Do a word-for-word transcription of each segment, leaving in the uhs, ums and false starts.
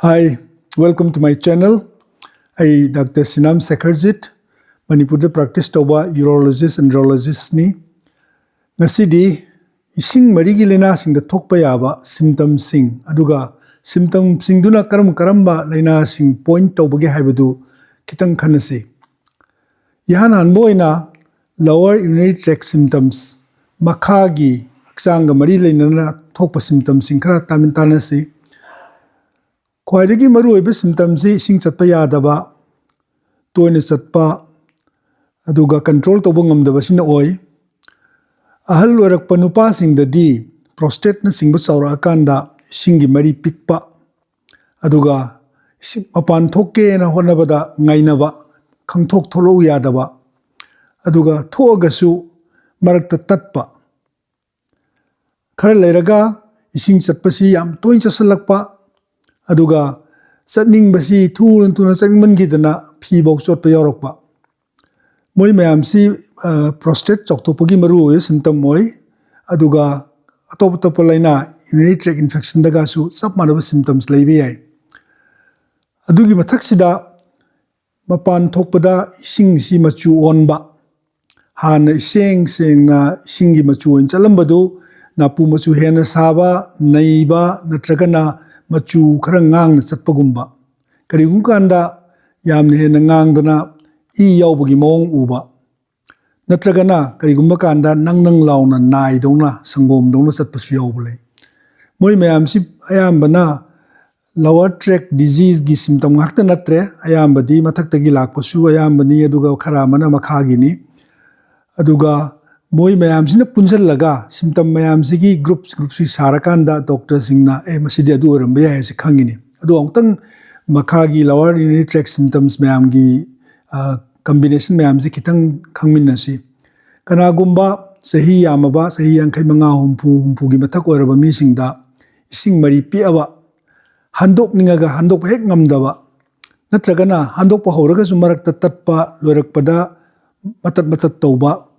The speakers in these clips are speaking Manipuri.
Hi, welcome to my channel. ꯑꯩ ꯗꯥꯛꯇꯔ ꯁꯤꯅꯥꯝ ꯁꯦꯈꯔꯖꯤꯠ, ꯃꯅꯤꯄꯨꯔꯗ practice ꯇꯧꯕ urologist and neurologistꯅꯤ꯫ ꯉꯁꯤꯗꯤ ꯏꯁꯤꯡ ꯃꯔꯤꯒꯤ ꯂꯥꯏꯅꯥꯁꯤꯡꯗ ꯊꯣꯛꯄ ꯌꯥꯕ symptomꯁꯤꯡ, ꯑꯗꯨꯒ symptomꯁꯤꯡꯗꯨꯅ ꯀꯔꯝ ꯀꯔꯝꯕ ꯂꯥꯏꯅꯥꯁꯤꯡ point ꯇꯧꯕꯒꯦ ꯍꯥꯏꯕꯗꯨ ꯈꯤꯇꯪ ꯈꯟꯅꯁꯤ꯫ ꯏꯍꯥꯟ ꯍꯥꯟꯕ ꯑꯣꯏꯅ lower urinary tract symptoms, ꯃꯈꯥꯒꯤ ꯍꯛꯆꯥꯡꯒ ꯃꯔꯤ ꯂꯩꯅꯅ ꯊꯣꯛꯄ symptomꯁꯤꯡ ꯈꯔ ꯇꯥꯃꯤꯟ ꯇꯥꯟꯅꯁꯤ꯫ ꯈ꯭ꯋꯥꯏꯗꯒꯤ ꯃꯔꯨꯑꯣꯏꯕ symptomꯁꯤ ꯏꯁꯤꯡ ꯆꯠꯄ ꯌꯥꯗꯕ, ꯇꯣꯏꯅ ꯆꯠꯄ, ꯑꯗꯨꯒ control ꯇꯧꯕ ꯉꯝꯗꯕꯁꯤꯅ ꯑꯣꯏ꯫ ꯑꯍꯜ ꯑꯣꯏꯔꯛꯄ ꯅꯨꯄꯥꯁꯤꯡꯗꯗꯤ prostateꯅꯆꯤꯡꯕ ꯆꯥꯎꯔꯛꯑꯀꯥꯟꯗ ꯏꯁꯤꯡꯒꯤ ꯃꯔꯤ ꯄꯤꯛꯄ, ꯑꯗꯨꯒ ꯏꯁꯤꯡ ꯃꯄꯥꯟ ꯊꯣꯛꯀꯦꯅ ꯍꯣꯠꯅꯕꯗ ꯉꯥꯏꯅꯕ, ꯈꯪꯊꯣꯛ ꯊꯣꯛꯂꯛꯎ ꯌꯥꯗꯕ, ꯑꯗꯨꯒ ꯊꯣꯛꯑꯒꯁꯨ ꯃꯔꯛꯇ ꯇꯠꯄ, ꯈꯔ ꯂꯩꯔꯒ ꯏꯁꯤꯡ ꯆꯠꯄꯁꯤ ꯌꯥꯝ ꯇꯣꯏꯅ ꯆꯠꯁꯤꯜꯂꯛꯄ, ꯑꯗꯨꯒ ꯆꯠꯅꯤꯡꯕꯁꯤ ꯊꯨꯅ ꯊꯨꯅ ꯆꯠꯅꯤꯡꯃꯟꯈꯤꯗꯅ ꯐꯤꯐꯧ ꯆꯣꯠꯄ ꯌꯥꯎꯔꯛꯄ꯫ ꯃꯣꯏ ꯃꯌꯥꯝꯁꯤ, ꯑ, prostate ꯆꯥꯎꯊꯣꯛꯄꯒꯤ ꯃꯔꯨꯑꯣꯏꯕ symptom ꯑꯣꯏ꯫ ꯑꯗꯨꯒ ꯑꯇꯣꯞ ꯑꯇꯣꯞꯄ ꯂꯥꯏꯅꯥ, urinary tract infectionꯗꯒꯁꯨ ꯆꯞ ꯃꯥꯟꯅꯕ symptoms ꯂꯩꯕ ꯌꯥꯏ꯫ ꯑꯗꯨꯒꯤ ꯃꯊꯛꯁꯤꯗ ꯃꯄꯥꯟ ꯊꯣꯛꯄꯗ ꯏꯁꯤꯡꯁꯤ ꯃꯆꯨ ꯑꯣꯟꯕ, ꯍꯥꯟꯅ ꯏꯁꯦꯡ ꯁꯦꯡꯅ ꯏꯁꯤꯡꯒꯤ ꯃꯆꯨ ꯑꯣꯏꯅ ꯆꯠꯂꯝꯕꯗꯨ ꯅꯥꯄꯨ ꯃꯆꯨ ꯍꯦꯟꯅ ꯁꯥꯕ, ꯅꯩꯕ, ꯅꯠꯇ꯭ꯔꯒꯅ ꯃꯆꯨ ꯈꯔ ꯉꯥꯡꯅ ꯆꯠꯄꯒꯨꯝꯕ, ꯀꯔꯤꯒꯨꯝꯕ ꯀꯥꯟꯗ ꯌꯥꯝꯅ ꯍꯦꯟꯅ ꯉꯥꯡꯗꯅ ꯏ ꯌꯥꯎꯕꯒꯤ ꯃꯑꯣꯡ ꯎꯕ, ꯅꯠꯇ꯭ꯔꯒꯅ ꯀꯔꯤꯒꯨꯝꯕ ꯀꯥꯟꯗ ꯅꯪ ꯅꯪ ꯂꯥꯎꯅ ꯅꯥꯏꯗꯧꯅ, ꯁꯪꯒꯣꯝꯗꯧꯅ ꯆꯠꯄꯁꯨ ꯌꯥꯎꯕ ꯂꯩ꯫ ꯃꯣꯏ ꯃꯌꯥꯝꯁꯤ ꯑꯌꯥꯝꯕꯅ lower tract diseaseꯀꯤ symptom ꯉꯥꯛꯇ ꯅꯠꯇ꯭ꯔꯦ, ꯑꯌꯥꯝꯕꯗꯤ ꯃꯊꯛꯇꯒꯤ ꯂꯥꯛꯄꯁꯨ ꯑꯌꯥꯝꯕꯅꯤ, ꯑꯗꯨꯒ ꯈꯔ ꯑꯃꯅ ꯃꯈꯥꯒꯤꯅꯤ꯫ ꯑꯗꯨꯒ ꯃꯣꯏ ꯃꯌꯥꯝꯁꯤꯅ ꯄꯨꯟꯁꯤꯜꯂꯒ symptom ꯃꯌꯥꯝꯁꯤꯒꯤ groups groups ꯁꯥꯔꯀꯥꯟꯗ doctorꯁꯤꯡꯅ, "ꯑꯦ, ꯃꯁꯤꯗꯤ ꯑꯗꯨ ꯑꯣꯏꯔꯝꯕ ꯌꯥꯏ" ꯍꯥꯏꯁꯦ ꯈꯪꯉꯤꯅꯤ꯫ ꯑꯗꯣ ꯑꯃꯨꯛꯇꯪ ꯃꯈꯥꯒꯤ lower urinary tract symptoms ꯃꯌꯥꯝꯒꯤ, ꯑ, combination ꯃꯌꯥꯝꯁꯦ ꯈꯤꯇꯪ ꯈꯪꯃꯤꯟꯅꯁꯤ꯫ ꯀꯅꯥꯒꯨꯝꯕ ꯆꯍꯤ ꯌꯥꯝꯃꯕ, ꯆꯍꯤ ꯌꯥꯡꯈꯩ ꯃꯉꯥ, ꯍꯨꯝꯐꯨ, ꯍꯨꯝꯐꯨꯒꯤ ꯃꯊꯛ ꯑꯣꯏꯔꯕ ꯃꯤꯁꯤꯡꯗ ꯏꯁꯤꯡ ꯃꯔꯤ ꯄꯤꯛꯑꯕ, ꯍꯟꯗꯣꯛꯅꯤꯡꯉꯒ ꯍꯟꯗꯣꯛꯄ ꯍꯦꯛ ꯉꯝꯗꯕ, ꯅꯠꯇ꯭ꯔꯒꯅ ꯍꯟꯗꯣꯛꯄ ꯍꯧꯔꯒꯁꯨ ꯃꯔꯛꯇ ꯇꯠꯄ, ꯂꯣꯏꯔꯛꯄꯗ ꯃꯇꯠ ꯃꯇꯠ ꯇꯧꯕ,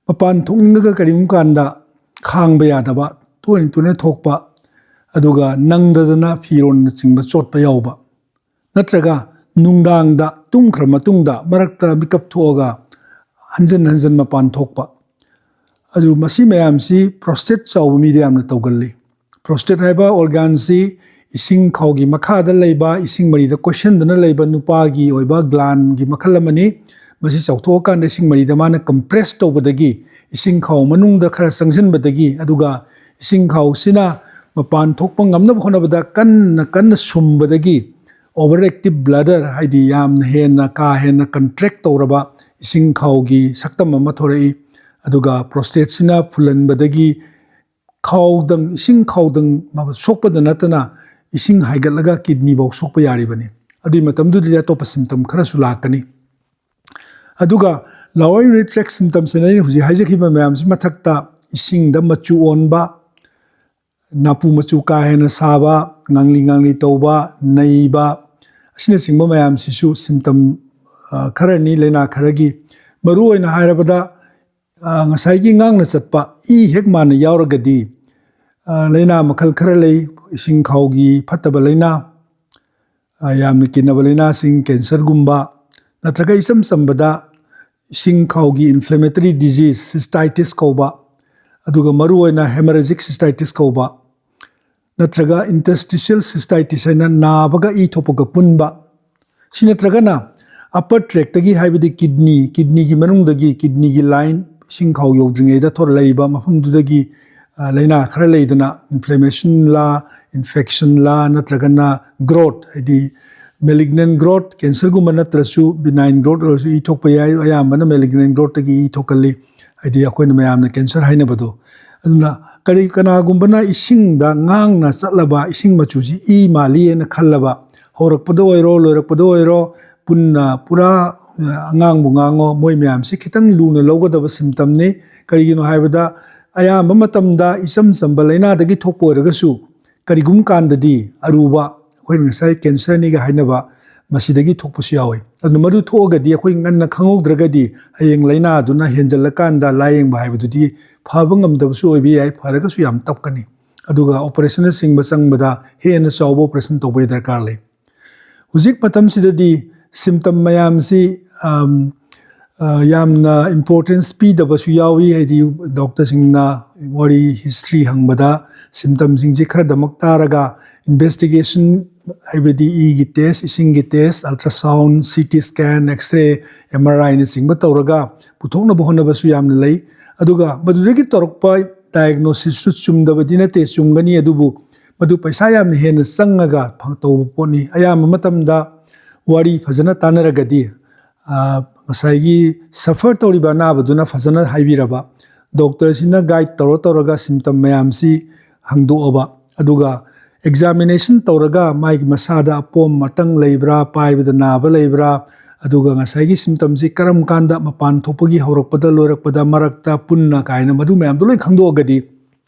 ꯃꯄꯥꯟ ꯊꯣꯛꯅꯤꯡꯉꯒ ꯀꯔꯤꯒꯨꯝꯕ ꯀꯥꯟꯗ ꯈꯥꯡꯕ ꯌꯥꯗꯕ, ꯇꯣꯏꯅ ꯇꯣꯏꯅ ꯊꯣꯛꯄ, ꯑꯗꯨꯒ ꯅꯪꯗꯗꯅ ꯐꯤꯔꯣꯟꯅꯆꯤꯡꯕ ꯆꯣꯠꯄ ꯌꯥꯎꯕ, ꯅꯠꯇ꯭ꯔꯒ ꯅꯨꯡꯗꯥꯡꯗ ꯇꯨꯝꯈ꯭ꯔ ꯃꯇꯨꯡꯗ ꯃꯔꯛꯇ ꯃꯤꯀꯞ ꯊꯣꯛꯑꯒ ꯍꯟꯖꯟ ꯍꯟꯖꯟ ꯃꯄꯥꯟ ꯊꯣꯛꯄ꯫ ꯑꯗꯨ ꯃꯁꯤ ꯃꯌꯥꯝꯁꯤ ꯄ꯭ꯔꯣꯁꯇꯦꯠ ꯆꯥꯎꯕ ꯃꯤꯗ ꯌꯥꯝꯅ ꯇꯧꯒꯜꯂꯤ꯫ ꯄ꯭ꯔꯣꯁꯇꯦꯠ ꯍꯥꯏꯕ ꯑꯣꯔꯒꯥꯟꯁꯤ ꯏꯁꯤꯡ ꯈꯥꯎꯒꯤ ꯃꯈꯥꯗ ꯂꯩꯕ, ꯏꯁꯤꯡ ꯃꯔꯤꯗ ꯀꯣꯏꯁꯤꯟꯗꯨꯅ ꯂꯩꯕ ꯅꯨꯄꯥꯒꯤ ꯑꯣꯏꯕ ꯒ꯭ꯂꯥꯟꯒꯤ ꯃꯈꯜ ꯑꯃꯅꯤ꯫ ꯃꯁꯤ ꯆꯥꯎꯊꯣꯛꯑꯀꯥꯟꯗ ꯏꯁꯤꯡ ꯃꯔꯤꯗ ꯃꯥꯅ ꯀꯝꯄ꯭ꯔꯦꯁ ꯇꯧꯕꯗꯒꯤ, ꯏꯁꯤꯡ ꯈꯥꯎ ꯃꯅꯨꯡꯗ ꯈꯔ ꯆꯪꯁꯤꯟꯕꯗꯒꯤ, ꯑꯗꯨꯒ ꯏꯁꯤꯡ ꯈꯥꯎꯁꯤꯅ ꯃꯄꯥꯟ ꯊꯣꯛꯄ ꯉꯝꯅꯕ ꯍꯣꯠꯅꯕꯗ ꯀꯟꯅ ꯀꯟꯅ ꯁꯨꯝꯕꯗꯒꯤ ꯑꯣꯚꯔ ꯑꯦꯛꯇꯤꯚ ꯕ꯭ꯂꯥꯗꯔ, ꯍꯥꯏꯗꯤ ꯌꯥꯝꯅ ꯍꯦꯟꯅ ꯀꯥ ꯍꯦꯟꯅ ꯀꯟꯇ꯭ꯔꯦꯛ ꯇꯧꯔꯕ ꯏꯁꯤꯡ ꯈꯥꯎꯒꯤ ꯁꯛꯇꯝ ꯑꯃ ꯊꯣꯔꯛꯏ꯫ ꯑꯗꯨꯒ ꯄ꯭ꯔꯣꯁꯇꯦꯠꯁꯤꯅ ꯐꯨꯜꯍꯟꯕꯗꯒꯤ ꯈꯥꯎꯗꯪ, ꯏꯁꯤꯡ ꯈꯥꯎꯗꯪ ꯁꯣꯛꯄꯗ ꯅꯠꯇꯅ ꯏꯁꯤꯡ ꯍꯥꯏꯒꯠꯂꯒ ꯀꯤꯗꯅꯤꯐꯥꯎ ꯁꯣꯛꯄ ꯌꯥꯔꯤꯕꯅꯤ꯫ ꯑꯗꯨꯒꯤ ꯃꯇꯝꯗꯨꯗꯗꯤ ꯑꯇꯣꯞꯄ ꯁꯤꯝꯇꯝ ꯈꯔꯁꯨ ꯂꯥꯛꯀꯅꯤ꯫ ꯑꯗꯨꯒ ꯂꯋꯔ ꯌꯨꯔꯤꯅꯔꯤ ꯇ꯭ꯔꯦꯛ ꯁꯤꯝꯇꯝꯁꯤꯅ ꯑꯩꯅ ꯍꯧꯖꯤꯛ ꯍꯥꯏꯖꯈꯤꯕ ꯃꯌꯥꯝꯁꯤ ꯃꯊꯛꯇ ꯏꯁꯤꯡꯗ ꯃꯆꯨ ꯑꯣꯟꯕ, ꯅꯥꯄꯨ ꯃꯆꯨ ꯀꯥ ꯍꯦꯟꯅ ꯁꯥꯕ, ꯉꯥꯡꯂꯤ ꯉꯥꯡꯂꯤ ꯇꯧꯕ, ꯅꯩꯕ, ꯑꯁꯤꯅꯆꯤꯡꯕ ꯃꯌꯥꯝꯁꯤꯁꯨ ꯁꯤꯝꯇꯝ, ꯑ, ꯈꯔꯅꯤ, ꯂꯥꯏꯅꯥ ꯈꯔꯒꯤ꯫ ꯃꯔꯨꯑꯣꯏꯅ ꯍꯥꯏꯔꯕꯗ, ꯑ, ꯉꯁꯥꯏꯒꯤ ꯉꯥꯡꯅ ꯆꯠꯄ ꯏ ꯍꯦꯛ ꯃꯥꯟꯅ ꯌꯥꯎꯔꯒꯗꯤ, ꯑ, ꯂꯥꯏꯅꯥ ꯃꯈꯜ ꯈꯔ ꯂꯩ, ꯏꯁꯤꯡ ꯈꯥꯎꯒꯤ ꯐꯠꯇꯕ ꯂꯥꯏꯅꯥ, ꯑ, ꯌꯥꯝꯅ ꯀꯤꯅꯕ ꯂꯥꯏꯅꯥꯁꯤꯡ, ꯀꯦꯟꯁꯔꯒꯨꯝꯕ, ꯅꯠꯇ꯭ꯔꯒ ꯏꯆꯝ ꯆꯝꯕꯗ ꯏꯁꯤꯡ ꯈꯥꯎꯒꯤ ꯏꯟꯐ꯭ꯂꯦꯃꯦꯇꯔꯤ ꯗꯤꯖꯤꯁ, ꯁꯤꯁꯇꯥꯏꯇꯤꯁ ꯀꯧꯕ, ꯑꯗꯨꯒ ꯃꯔꯨꯑꯣꯏꯅ ꯍꯦꯃꯔꯦꯖꯤꯛ ꯁꯤꯁꯇꯥꯏꯇꯤꯁ ꯀꯧꯕ, ꯅꯠꯇ꯭ꯔꯒ ꯏꯟꯇꯔꯁꯇꯤꯁꯤꯌꯦꯜ ꯁꯤꯁꯇꯥꯏꯇꯤꯁ ꯍꯥꯏꯅ ꯅꯥꯕꯒ ꯏ ꯊꯣꯛꯄꯒ ꯄꯨꯟꯕ, ꯁꯤ ꯅꯠꯇ꯭ꯔꯒꯅ ꯑꯄꯔ ꯇ꯭ꯔꯦꯛꯇꯒꯤ, ꯍꯥꯏꯕꯗꯤ ꯀꯤꯗꯅꯤ, ꯀꯤꯗꯅꯤꯒꯤ ꯃꯅꯨꯡꯗꯒꯤ, ꯀꯤꯗꯅꯤꯒꯤ ꯂꯥꯏꯟ, ꯏꯁꯤꯡ ꯈꯥꯎ ꯌꯧꯗ꯭ꯔꯤꯉꯩꯗ ꯊꯣꯔꯛꯂꯛꯏꯕ ꯃꯐꯝꯗꯨꯗꯒꯤ, ꯑ, ꯂꯥꯏꯅꯥ ꯈꯔ ꯂꯩꯗꯅ, ꯏꯟꯐ꯭ꯂꯦꯃꯦꯁꯟꯂꯥ, ꯏꯟꯐꯦꯛꯁꯟꯂꯥ, ꯅꯠꯇ꯭ꯔꯒꯅ ꯒ꯭ꯔꯣꯠ, ꯍꯥꯏꯗꯤ ꯃꯦꯂꯤꯒꯅꯦꯟ ꯒ꯭ꯔꯣꯠ, ꯀꯦꯟꯁꯔꯒꯨꯝꯕ ꯅꯠꯇ꯭ꯔꯁꯨ ꯕꯤꯅꯥꯏꯟ ꯒ꯭ꯔꯣꯠ ꯑꯣꯏꯔꯁꯨ ꯏ ꯊꯣꯛꯄ ꯌꯥꯏ꯫ ꯑꯌꯥꯝꯕꯅ ꯃꯦꯂꯤꯒꯅꯦꯟ ꯒ꯭ꯔꯣꯠꯇꯒꯤ ꯏ ꯊꯣꯛꯀꯜꯂꯤ, ꯍꯥꯏꯗꯤ ꯑꯩꯈꯣꯏꯅ ꯃꯌꯥꯝꯅ ꯀꯦꯟꯁꯔ ꯍꯥꯏꯅꯕꯗꯣ꯫ ꯑꯗꯨꯅ ꯀꯔꯤ, ꯀꯅꯥꯒꯨꯝꯕꯅ ꯏꯁꯤꯡꯗ ꯉꯥꯡꯅ ꯆꯠꯂꯕ ꯏꯁꯤꯡ ꯃꯆꯨꯁꯤ ꯏ ꯃꯥꯜꯂꯤ ꯍꯥꯏꯅ ꯈꯜꯂꯕ, ꯍꯧꯔꯛꯄꯗ ꯑꯣꯏꯔꯣ, ꯂꯣꯏꯔꯛꯄꯗ ꯑꯣꯏꯔꯣ, ꯄꯨꯟꯅ ꯄꯨꯔꯥ, ꯑ, ꯑꯉꯥꯡꯕꯨ ꯉꯥꯡꯉꯣ, ꯃꯣꯏ ꯃꯌꯥꯝꯁꯤ ꯈꯤꯇꯪ ꯂꯨꯅ ꯂꯧꯒꯗꯕ ꯁꯤꯝꯇꯝꯅꯤ꯫ ꯀꯔꯤꯒꯤꯅꯣ ꯍꯥꯏꯕꯗ, ꯑꯌꯥꯝꯕ ꯃꯇꯝꯗ ꯏꯆꯝ ꯆꯝꯕ ꯂꯥꯏꯅꯥꯗꯒꯤ ꯊꯣꯛꯄ ꯑꯣꯏꯔꯒꯁꯨ, ꯀꯔꯤꯒꯨꯝꯕ ꯀꯥꯟꯗꯗꯤ ꯑꯔꯨꯕ, ꯑꯩꯈꯣꯏꯅ ꯉꯁꯥꯏ ꯀꯦꯟꯁꯔꯅꯤꯒ ꯍꯥꯏꯅꯕ, ꯃꯁꯤꯗꯒꯤ ꯊꯣꯛꯄꯁꯨ ꯌꯥꯎꯏ꯫ ꯑꯗꯨꯅ ꯃꯗꯨ ꯊꯣꯛꯑꯒꯗꯤ, ꯑꯩꯈꯣꯏ ꯉꯟꯅ ꯈꯪꯍꯧꯗ꯭ꯔꯒꯗꯤ, ꯍꯌꯦꯡ ꯂꯥꯏꯅꯥꯗꯨꯅ ꯍꯦꯟꯖꯜꯂꯀꯥꯟꯗ ꯂꯥꯏꯌꯦꯡꯕ ꯍꯥꯏꯕꯗꯨꯗꯤ ꯐꯕ ꯉꯝꯗꯕꯁꯨ ꯑꯣꯏꯕ ꯌꯥꯏ, ꯐꯔꯒꯁꯨ ꯌꯥꯝ ꯇꯞꯀꯅꯤ꯫ ꯑꯗꯨꯒ ꯑꯣꯄꯔꯦꯁꯟꯅꯆꯤꯡꯕ ꯆꯪꯕꯗ ꯍꯦꯟꯅ ꯆꯥꯎꯕ ꯑꯣꯄꯔꯦꯁꯟ ꯇꯧꯕꯒꯤ ꯗꯔꯀꯥꯔ ꯂꯩ꯫ ꯍꯧꯖꯤꯛ ꯃꯇꯝꯁꯤꯗꯗꯤ ꯁꯤꯝꯇꯝ ꯃꯌꯥꯝꯁꯤ, ꯑꯝ, ꯑ, ꯌꯥꯝꯅ ꯏꯝꯄꯣꯔꯇꯦꯟꯁ ꯄꯤꯗꯕꯁꯨ ꯌꯥꯎꯏ꯫ ꯍꯥꯏꯗꯤ ꯗꯣꯛꯇꯔꯁꯤꯡꯅ ꯋꯥꯔꯤ ꯍꯤꯁꯇ꯭ꯔꯤ ꯍꯪꯕꯗ ꯁꯤꯝꯇꯝꯁꯤꯡꯁꯤ ꯈꯔꯗꯃꯛ ꯇꯥꯔꯒ ꯏꯟꯚꯦꯁꯇꯤꯒꯦꯁꯟ, ꯍꯥꯏꯕꯗꯤ ꯏꯒꯤ ꯇꯦꯁ, ꯏꯁꯤꯡꯒꯤ test, ultrasound, C T scan, x-ray, M R ꯑꯥꯏꯅꯆꯤꯡꯕ ꯇꯧꯔꯒ ꯄꯨꯊꯣꯛꯅꯕ ꯍꯣꯠꯅꯕꯁꯨ ꯌꯥꯝꯅ ꯂꯩ꯫ ꯑꯗꯨꯒ ꯃꯗꯨꯗꯒꯤ ꯇꯧꯔꯛꯄ ꯗꯥꯏꯒꯅꯣꯁꯤꯁꯁꯨ ꯆꯨꯝꯗꯕꯗꯤ ꯅꯠꯇꯦ, ꯆꯨꯝꯒꯅꯤ, ꯑꯗꯨꯕꯨ ꯃꯗꯨ ꯄꯩꯁꯥ ꯌꯥꯝꯅ ꯍꯦꯟꯅ ꯆꯪꯉꯒ ꯐ-, ꯇꯧꯕ ꯄꯣꯠꯅꯤ꯫ ꯑꯌꯥꯝꯕ ꯃꯇꯝꯗ ꯋꯥꯔꯤ ꯐꯖꯅ ꯇꯥꯟꯅꯔꯒꯗꯤ, ꯑ, ꯉꯁꯥꯏꯒꯤ ꯁꯐꯔ ꯇꯧꯔꯤꯕ ꯑꯅꯥꯕꯗꯨꯅ ꯐꯖꯅ ꯍꯥꯏꯕꯤꯔꯕ, ꯗꯣꯛꯇꯔꯁꯤꯅ ꯒꯥꯏꯗ ꯇꯧꯔ ꯇꯧꯔꯒ ꯁꯤꯝꯇꯝ ꯃꯌꯥꯝꯁꯤ ꯍꯪꯗꯣꯛꯑꯕ, ꯑꯗꯨꯒ ꯑꯦꯛꯖꯥꯃꯤꯅꯦꯁꯟ ꯇꯧꯔꯒ ꯃꯥꯒꯤ ꯃꯁꯥꯗ ꯑꯄꯣꯝ ꯑꯇꯪ ꯂꯩꯕ꯭ꯔꯥ, ꯄꯥꯏꯕꯗ ꯅꯥꯕ ꯂꯩꯕ꯭ꯔꯥ, ꯑꯗꯨꯒ ꯉꯁꯥꯏꯒꯤ ꯁꯤꯝꯇꯝꯁꯤ ꯀꯔꯝ ꯀꯥꯟꯗ ꯃꯄꯥꯟ ꯊꯣꯛꯄꯒꯤ ꯍꯧꯔꯛꯄꯗ, ꯂꯣꯏꯔꯛꯄꯗ, ꯃꯔꯛꯇ, ꯄꯨꯟꯅ ꯀꯥꯏꯅ ꯃꯗꯨ ꯃꯌꯥꯝꯗꯣ ꯂꯣꯏ ꯈꯪꯗꯣꯛꯑꯒꯗꯤ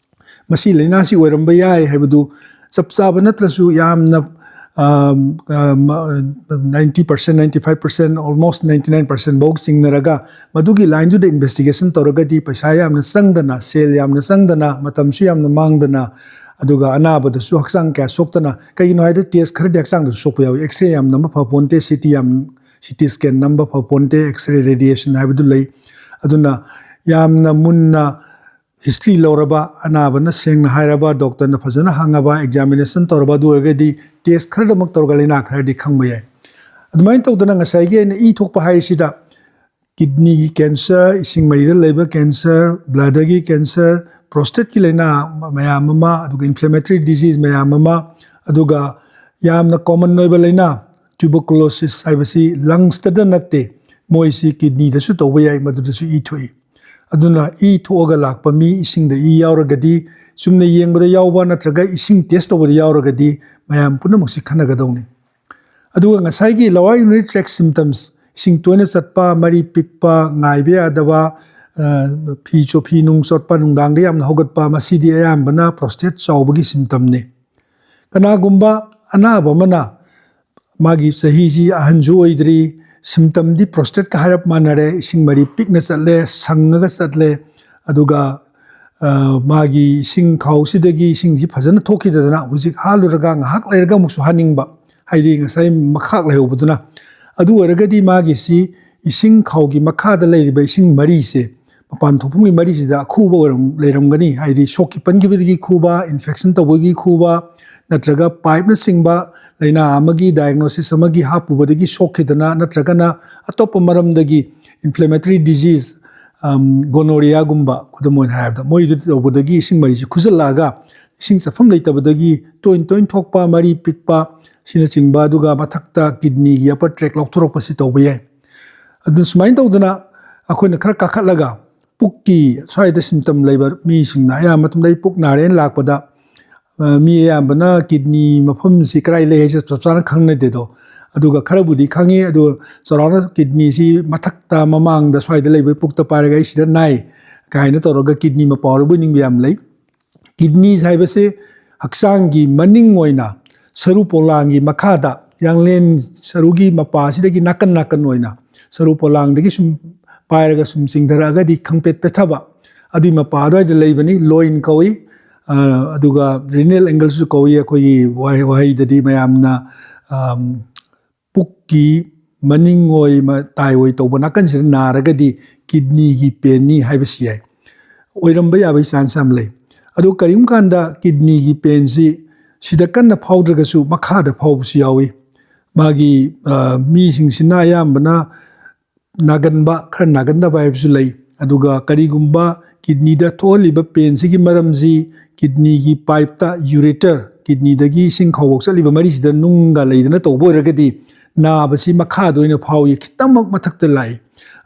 ꯃꯁꯤ ꯂꯥꯏꯅꯥꯁꯤ ꯑꯣꯏꯔꯝꯕ ꯌꯥꯏ ꯍꯥꯏꯕꯗꯨ ꯆꯞ ꯆꯥꯕ ꯅꯠꯇ꯭ꯔꯁꯨ ꯌꯥꯝꯅ, ꯑꯝ, ꯑꯝ, ninety percent, ninety five percent, almost ninety nine percent ꯐꯥꯎ ꯆꯤꯡꯅꯔꯒ ꯃꯗꯨꯒꯤ ꯂꯥꯏꯟꯗꯨꯗ ꯏꯟꯚꯦꯁꯇꯤꯒꯦꯁꯟ ꯇꯧꯔꯒꯗꯤ ꯄꯩꯁꯥ ꯌꯥꯝꯅ ꯆꯪꯗꯅ, ꯁꯦꯜ ꯌꯥꯝꯅ ꯆꯪꯗꯅ, ꯃꯇꯝꯁꯨ ꯌꯥꯝꯅ ꯃꯥꯡꯗꯅ, ꯑꯗꯨꯒ ꯑꯅꯥꯕꯗꯁꯨ ꯍꯛꯆꯥꯡ ꯀꯌꯥ ꯁꯣꯛꯇꯅ, ꯀꯩꯒꯤꯅꯣ ꯍꯥꯏꯗꯤ ꯇꯦꯁ ꯈꯔꯗꯤ ꯍꯛꯆꯥꯡꯗꯁꯨ ꯁꯣꯛꯄ ꯌꯥꯎꯏ꯫ ꯑꯦꯛꯁꯔꯦ ꯌꯥꯝ ꯅꯝꯕ ꯐꯄꯣꯟꯇꯦ, ꯁꯤ ꯇꯤ ꯌꯥꯝ, ꯁꯤ ꯇꯤ ꯁ꯭ꯀꯦꯟ ꯅꯝꯕ ꯐꯄꯣꯟꯇꯦ, ꯑꯦꯛꯁꯔꯦ ꯔꯦꯗꯤꯌꯦꯁꯟ ꯍꯥꯏꯕꯗꯨ ꯂꯩ꯫ ꯑꯗꯨꯅ ꯌꯥꯝꯅ ꯃꯨꯟꯅ ꯍꯤꯁꯇ꯭ꯔꯤ ꯂꯧꯔꯕ, ꯑꯅꯥꯕꯅ ꯁꯦꯡꯅ ꯍꯥꯏꯔꯕ, ꯗꯣꯛꯇꯔꯅ ꯐꯖꯅ ꯍꯪꯉꯕ, ꯑꯦꯛꯖꯥꯃꯤꯅꯦꯁꯟ ꯇꯧꯔꯕ, ꯑꯗꯨ ꯑꯣꯏꯔꯒꯗꯤ ꯇꯦꯁ ꯈꯔꯗꯃꯛ ꯇꯧꯔꯒ ꯂꯥꯏꯅꯥ ꯈꯔꯗꯤ ꯈꯪꯕ ꯌꯥꯏ꯫ ꯑꯗꯨꯃꯥꯏꯅ ꯇꯧꯗꯅ ꯉꯁꯥꯏꯒꯤ ꯑꯩꯅ ꯏ ꯊꯣꯛꯄ ꯍꯥꯏꯔꯤꯁꯤꯗ ꯀꯤꯗꯅꯤꯒꯤ ꯀꯦꯟꯁꯔ, ꯏꯁꯤꯡ ꯃꯔꯤꯗ ꯂꯩꯕ ꯀꯦꯟꯁꯔ, ꯕ꯭ꯂꯦꯗꯔꯒꯤ ꯀꯦꯟꯁꯔ, ꯄ꯭ꯔꯣꯁꯇꯦꯠꯀꯤ ꯂꯥꯏꯅꯥ ꯃꯌꯥꯝ ꯑꯃ, ꯑꯗꯨꯒ ꯏꯟꯐ꯭ꯂꯦꯃꯦꯇꯔꯤ ꯗꯤꯖꯤꯖ ꯃꯌꯥꯝ ꯑꯃ, ꯑꯗꯨꯒ ꯌꯥꯝꯅ ꯀꯣꯃꯟ ꯑꯣꯏꯕ ꯂꯥꯏꯅꯥ ꯇ꯭ꯌꯨꯕꯔꯀꯨꯂꯣꯁꯤꯁ ꯍꯥꯏꯕꯁꯤ ꯂꯪꯁꯇꯗ ꯅꯠꯇꯦ, ꯃꯣꯏꯁꯤ ꯀꯤꯗꯅꯤꯗꯁꯨ ꯇꯧꯕ ꯌꯥꯏ, ꯃꯗꯨꯗꯁꯨ ꯏ ꯊꯣꯛꯏ꯫ ꯑꯗꯨꯅ ꯏ ꯊꯣꯛꯑꯒ ꯂꯥꯛꯄ ꯃꯤ, ꯏꯁꯤꯡꯗ ꯏ ꯌꯥꯎꯔꯒꯗꯤ, ꯆꯨꯝꯅ ꯌꯦꯡꯕꯗ ꯌꯥꯎꯕ ꯅꯠꯇ꯭ꯔꯒ ꯏꯁꯤꯡ ꯇꯦꯁ ꯇꯧꯕꯗ ꯌꯥꯎꯔꯒꯗꯤ, ꯃꯌꯥꯝ ꯄꯨꯝꯅꯃꯛꯁꯤ ꯈꯟꯅꯒꯗꯧꯅꯤ꯫ ꯑꯗꯨꯒ ꯉꯁꯥꯏꯒꯤ lower urinary tract symptoms, ꯏꯁꯤꯡ ꯇꯣꯏꯅ ꯆꯠꯄ, ꯃꯔꯤ ꯄꯤꯛꯄ, ꯉꯥꯏꯕ ꯌꯥꯗꯕ, ꯑ, ꯐꯤ ꯆꯣ-, ꯐꯤ ꯅꯨꯡ ꯆꯣꯠꯄ, ꯅꯨꯡꯗꯥꯡꯗ ꯌꯥꯝꯅ ꯍꯧꯒꯠꯄ, ꯃꯁꯤꯗꯤ ꯑꯌꯥꯝꯕꯅ ꯄ꯭ꯔꯣꯁꯇꯦꯠ ꯆꯥꯎꯕꯒꯤ ꯁꯤꯝꯇꯝꯅꯤ꯫ ꯀꯅꯥꯒꯨꯝꯕ ꯑꯅꯥꯕ ꯑꯃꯅ ꯃꯥꯒꯤ ꯆꯍꯤꯁꯤ ꯑꯍꯟꯁꯨ ꯑꯣꯏꯗ꯭ꯔꯤ, ꯁꯤꯝꯇꯝꯗꯤ ꯄ꯭ꯔꯣꯁꯇꯦꯠꯀ ꯍꯥꯏꯔꯞ ꯃꯥꯟꯅꯔꯦ, ꯏꯁꯤꯡ ꯃꯔꯤ ꯄꯤꯛꯅ ꯆꯠꯂꯦ, ꯁꯪꯉꯒ ꯆꯠꯂꯦ, ꯑꯗꯨꯒ ꯃꯥꯒꯤ ꯏꯁꯤꯡ ꯈꯥꯎꯁꯤꯗꯒꯤ ꯏꯁꯤꯡꯁꯤ ꯐꯖꯅ ꯊꯣꯛꯈꯤꯗꯗꯅ ꯍꯧꯖꯤꯛ ꯍꯥꯜꯂꯨꯔꯒ ꯉꯥꯏꯍꯥꯛ ꯂꯩꯔꯒ ꯑꯃꯨꯛꯁꯨ ꯍꯥꯟꯅꯤꯡꯕ, ꯍꯥꯏꯗꯤ ꯉꯁꯥꯏ ꯃꯈꯥ ꯂꯩꯍꯧꯕꯗꯨꯅ꯫ ꯑꯗꯨ ꯑꯣꯏꯔꯒꯗꯤ ꯃꯥꯒꯤꯁꯤ ꯏꯁꯤꯡ ꯈꯥꯎꯒꯤ ꯃꯈꯥꯗ ꯂꯩꯔꯤꯕ ꯏꯁꯤꯡ ꯃꯔꯤꯁꯦ, ꯃꯄꯥꯟ ꯊꯣꯛꯐꯝꯒꯤ ꯃꯔꯤꯁꯤꯗ ꯑꯈꯨꯕ ꯑꯣꯏꯔꯝ-, ꯂꯩꯔꯝꯒꯅꯤ, ꯍꯥꯏꯗꯤ ꯁꯣꯛ ꯀꯤꯄꯟꯈꯤꯕꯒꯤ ꯈꯨꯕ, ꯏꯟꯐꯦꯛꯁꯟ ꯇꯧꯕꯒꯤ ꯈꯨꯕ, ꯅꯠꯇ꯭ꯔꯒ ꯄꯥꯏꯞꯅ ꯆꯤꯡꯕ ꯂꯥꯏꯅꯥ ꯑꯃꯒꯤ ꯗꯥꯏꯒꯅꯣꯁꯤꯁ ꯑꯃꯒꯤ ꯍꯥꯞꯄꯨꯕꯗꯒꯤ ꯁꯣꯛꯈꯤꯗꯅ, ꯅꯠꯇ꯭ꯔꯒꯅ ꯑꯇꯣꯞꯄ ꯃꯔꯝꯗꯒꯤ ꯏꯟꯐ꯭ꯂꯦꯃꯦꯇꯔꯤ ꯗꯤꯖꯤꯁ, ꯒꯣꯅꯣꯔꯤꯌꯥꯒꯨꯝꯕ, ꯈꯨꯗꯝ ꯑꯣꯏꯅ ꯍꯥꯏꯔꯕꯗ, ꯃꯣꯏꯗꯨ ꯇꯧꯕꯗꯒꯤ ꯏꯁꯤꯡ ꯃꯔꯤꯁꯤ ꯈꯨꯖꯜꯂꯛꯑꯒ ꯏꯁꯤꯡ ꯆꯠꯐꯝ ꯂꯩꯇꯕꯗꯒꯤ ꯇꯣꯏꯅ ꯇꯣꯏꯅ ꯊꯣꯛꯄ, ꯃꯔꯤ ꯄꯤꯛꯄ, ꯁꯤꯅꯆꯤꯡꯕ, ꯑꯗꯨꯒ ꯃꯊꯛꯇ ꯀꯤꯗꯅꯤꯒꯤ ꯑꯄꯔ ꯇ꯭ꯔꯦꯛ ꯂꯧꯊꯣꯔꯛꯄꯁꯤ ꯇꯧꯕ ꯌꯥꯏ꯫ ꯑꯗꯨ ꯁꯨꯃꯥꯏꯅ ꯇꯧꯗꯅ ꯑꯩꯈꯣꯏꯅ ꯈꯔ ꯀꯥꯈꯠꯂꯒ ꯄꯨꯛꯀꯤ ꯁ꯭ꯋꯥꯏꯗ ꯁꯤꯝꯇꯝ ꯂꯩꯕ ꯃꯤꯁꯤꯡꯅ ꯑꯌꯥꯝꯕ ꯃꯇꯝꯗ ꯑꯩ ꯄꯨꯛ ꯅꯥꯔꯦꯅ ꯂꯥꯛꯄꯗ, ꯑ, ꯃꯤ ꯑꯌꯥꯝꯕꯅ ꯀꯤꯗꯅꯤ ꯃꯐꯝꯁꯤ ꯀꯗꯥꯏ ꯂꯩ ꯍꯥꯏꯁꯦ ꯆꯞ ꯆꯥꯅ ꯈꯪꯅꯗꯦꯗꯣ꯫ ꯑꯗꯨꯒ ꯈꯔꯕꯨꯗꯤ ꯈꯪꯉꯤ, ꯑꯗꯨ ꯆꯥꯎꯔꯥꯛꯅ ꯀꯤꯗꯅꯤꯁꯤ ꯃꯊꯛꯇ ꯃꯃꯥꯡꯗ ꯁ꯭ꯋꯥꯏꯗ ꯂꯩꯕ ꯄꯨꯛꯇ ꯄꯥꯏꯔꯒ ꯑꯩ ꯁꯤꯗ ꯅꯥꯏ ꯀꯥꯏꯅ ꯇꯧꯔꯒ ꯀꯤꯗꯅꯤ ꯃꯄꯥ ꯑꯣꯏꯔꯕꯣꯏ ꯅꯤꯡꯕ ꯌꯥꯝ ꯂꯩ꯫ ꯀꯤꯗꯅꯤꯁ ꯍꯥꯏꯕꯁꯤ ꯍꯛꯆꯥꯡꯒꯤ ꯃꯅꯤꯡ ꯑꯣꯏꯅ ꯁꯔꯨ ꯄꯣꯂꯥꯡꯒꯤ ꯃꯈꯥꯗ ꯌꯥꯡꯂꯦꯟ ꯁꯔꯨꯒꯤ ꯃꯄꯥꯁꯤꯗꯒꯤ ꯅꯥꯀꯟ ꯅꯥꯀꯟ ꯑꯣꯏꯅ ꯁꯔꯨ ꯄꯣꯂꯥꯡꯗꯒꯤ ꯁꯨꯝ ꯄꯥꯏꯔꯒ ꯁꯨꯝ ꯆꯤꯡꯊꯔꯛꯑꯒꯗꯤ ꯈꯪꯄꯦꯠ ꯄꯦꯠꯊꯕ, ꯑꯗꯨꯒꯤ ꯃꯄꯥ ꯑꯗꯨꯋꯥꯏꯗ ꯂꯩꯕꯅꯤ꯫ ꯂꯣꯏꯟ ꯀꯧꯏ, ꯑ, ꯑꯗꯨꯒ ꯔꯤꯅꯦꯜ ꯑꯦꯡꯒꯜꯁꯨ ꯀꯧꯏ ꯑꯩꯈꯣꯏꯒꯤ ꯋꯥꯍꯩ-, ꯋꯥꯍꯩꯗꯗꯤ ꯃꯌꯥꯝꯅ, ꯑꯝ, ꯄꯨꯛꯀꯤ ꯃꯅꯤꯡ ꯑꯣꯏ, ꯃꯇꯥꯏ ꯑꯣꯏ ꯇꯧꯕ ꯅꯥꯀꯟꯁꯤꯗ ꯅꯥꯔꯒꯗꯤ ꯀꯤꯗꯅꯤꯒꯤ ꯄꯦꯟꯅꯤ ꯍꯥꯏꯕꯁꯤ ꯌꯥꯏ꯫ ꯑꯣꯏꯔꯝꯕ ꯌꯥꯕꯒꯤ ꯆꯥꯟꯁ ꯌꯥꯝ ꯂꯩ꯫ ꯑꯗꯣ ꯀꯔꯤꯒꯨꯝꯕ ꯀꯥꯟꯗ ꯀꯤꯗꯅꯤꯒꯤ ꯄꯦꯟꯁꯤ ꯁꯤꯗ ꯀꯟꯅ ꯐꯥꯎꯗ꯭ꯔꯒꯁꯨ ꯃꯈꯥꯗ ꯐꯥꯎꯕꯁꯨ ꯌꯥꯎꯏ꯫ ꯃꯥꯒꯤ, ꯑ, ꯃꯤꯁꯤꯡꯁꯤꯅ ꯑꯌꯥꯝꯕꯅ ꯅꯥꯒꯟꯕ, ꯈꯔ ꯅꯥꯒꯟꯗꯕ ꯍꯥꯏꯕꯁꯨ ꯂꯩ꯫ ꯑꯗꯨꯒ ꯀꯔꯤꯒꯨꯝꯕ ꯀꯤꯗꯅꯤꯗ ꯊꯣꯛꯍꯜꯂꯤꯕ ꯄꯦꯟꯁꯤꯒꯤ ꯃꯔꯝꯁꯤ ꯀꯤꯗꯅꯤꯒꯤ ꯄꯥꯏꯞꯇ, ꯌꯨꯔꯦꯇꯔ, ꯀꯤꯗꯅꯤꯗꯒꯤ ꯏꯁꯤꯡ ꯈꯥꯎꯐꯥꯎ ꯆꯠꯂꯤꯕ ꯃꯔꯤꯁꯤꯗ ꯅꯨꯡꯒ ꯂꯩꯗꯅ ꯇꯧꯕ ꯑꯣꯏꯔꯒꯗꯤ ꯅꯥꯕꯁꯤ ꯃꯈꯥꯗ ꯑꯣꯏꯅ ꯐꯥꯎꯏ, ꯈꯤꯇꯪꯃꯛ ꯃꯊꯛꯇ ꯂꯥꯛꯏ꯫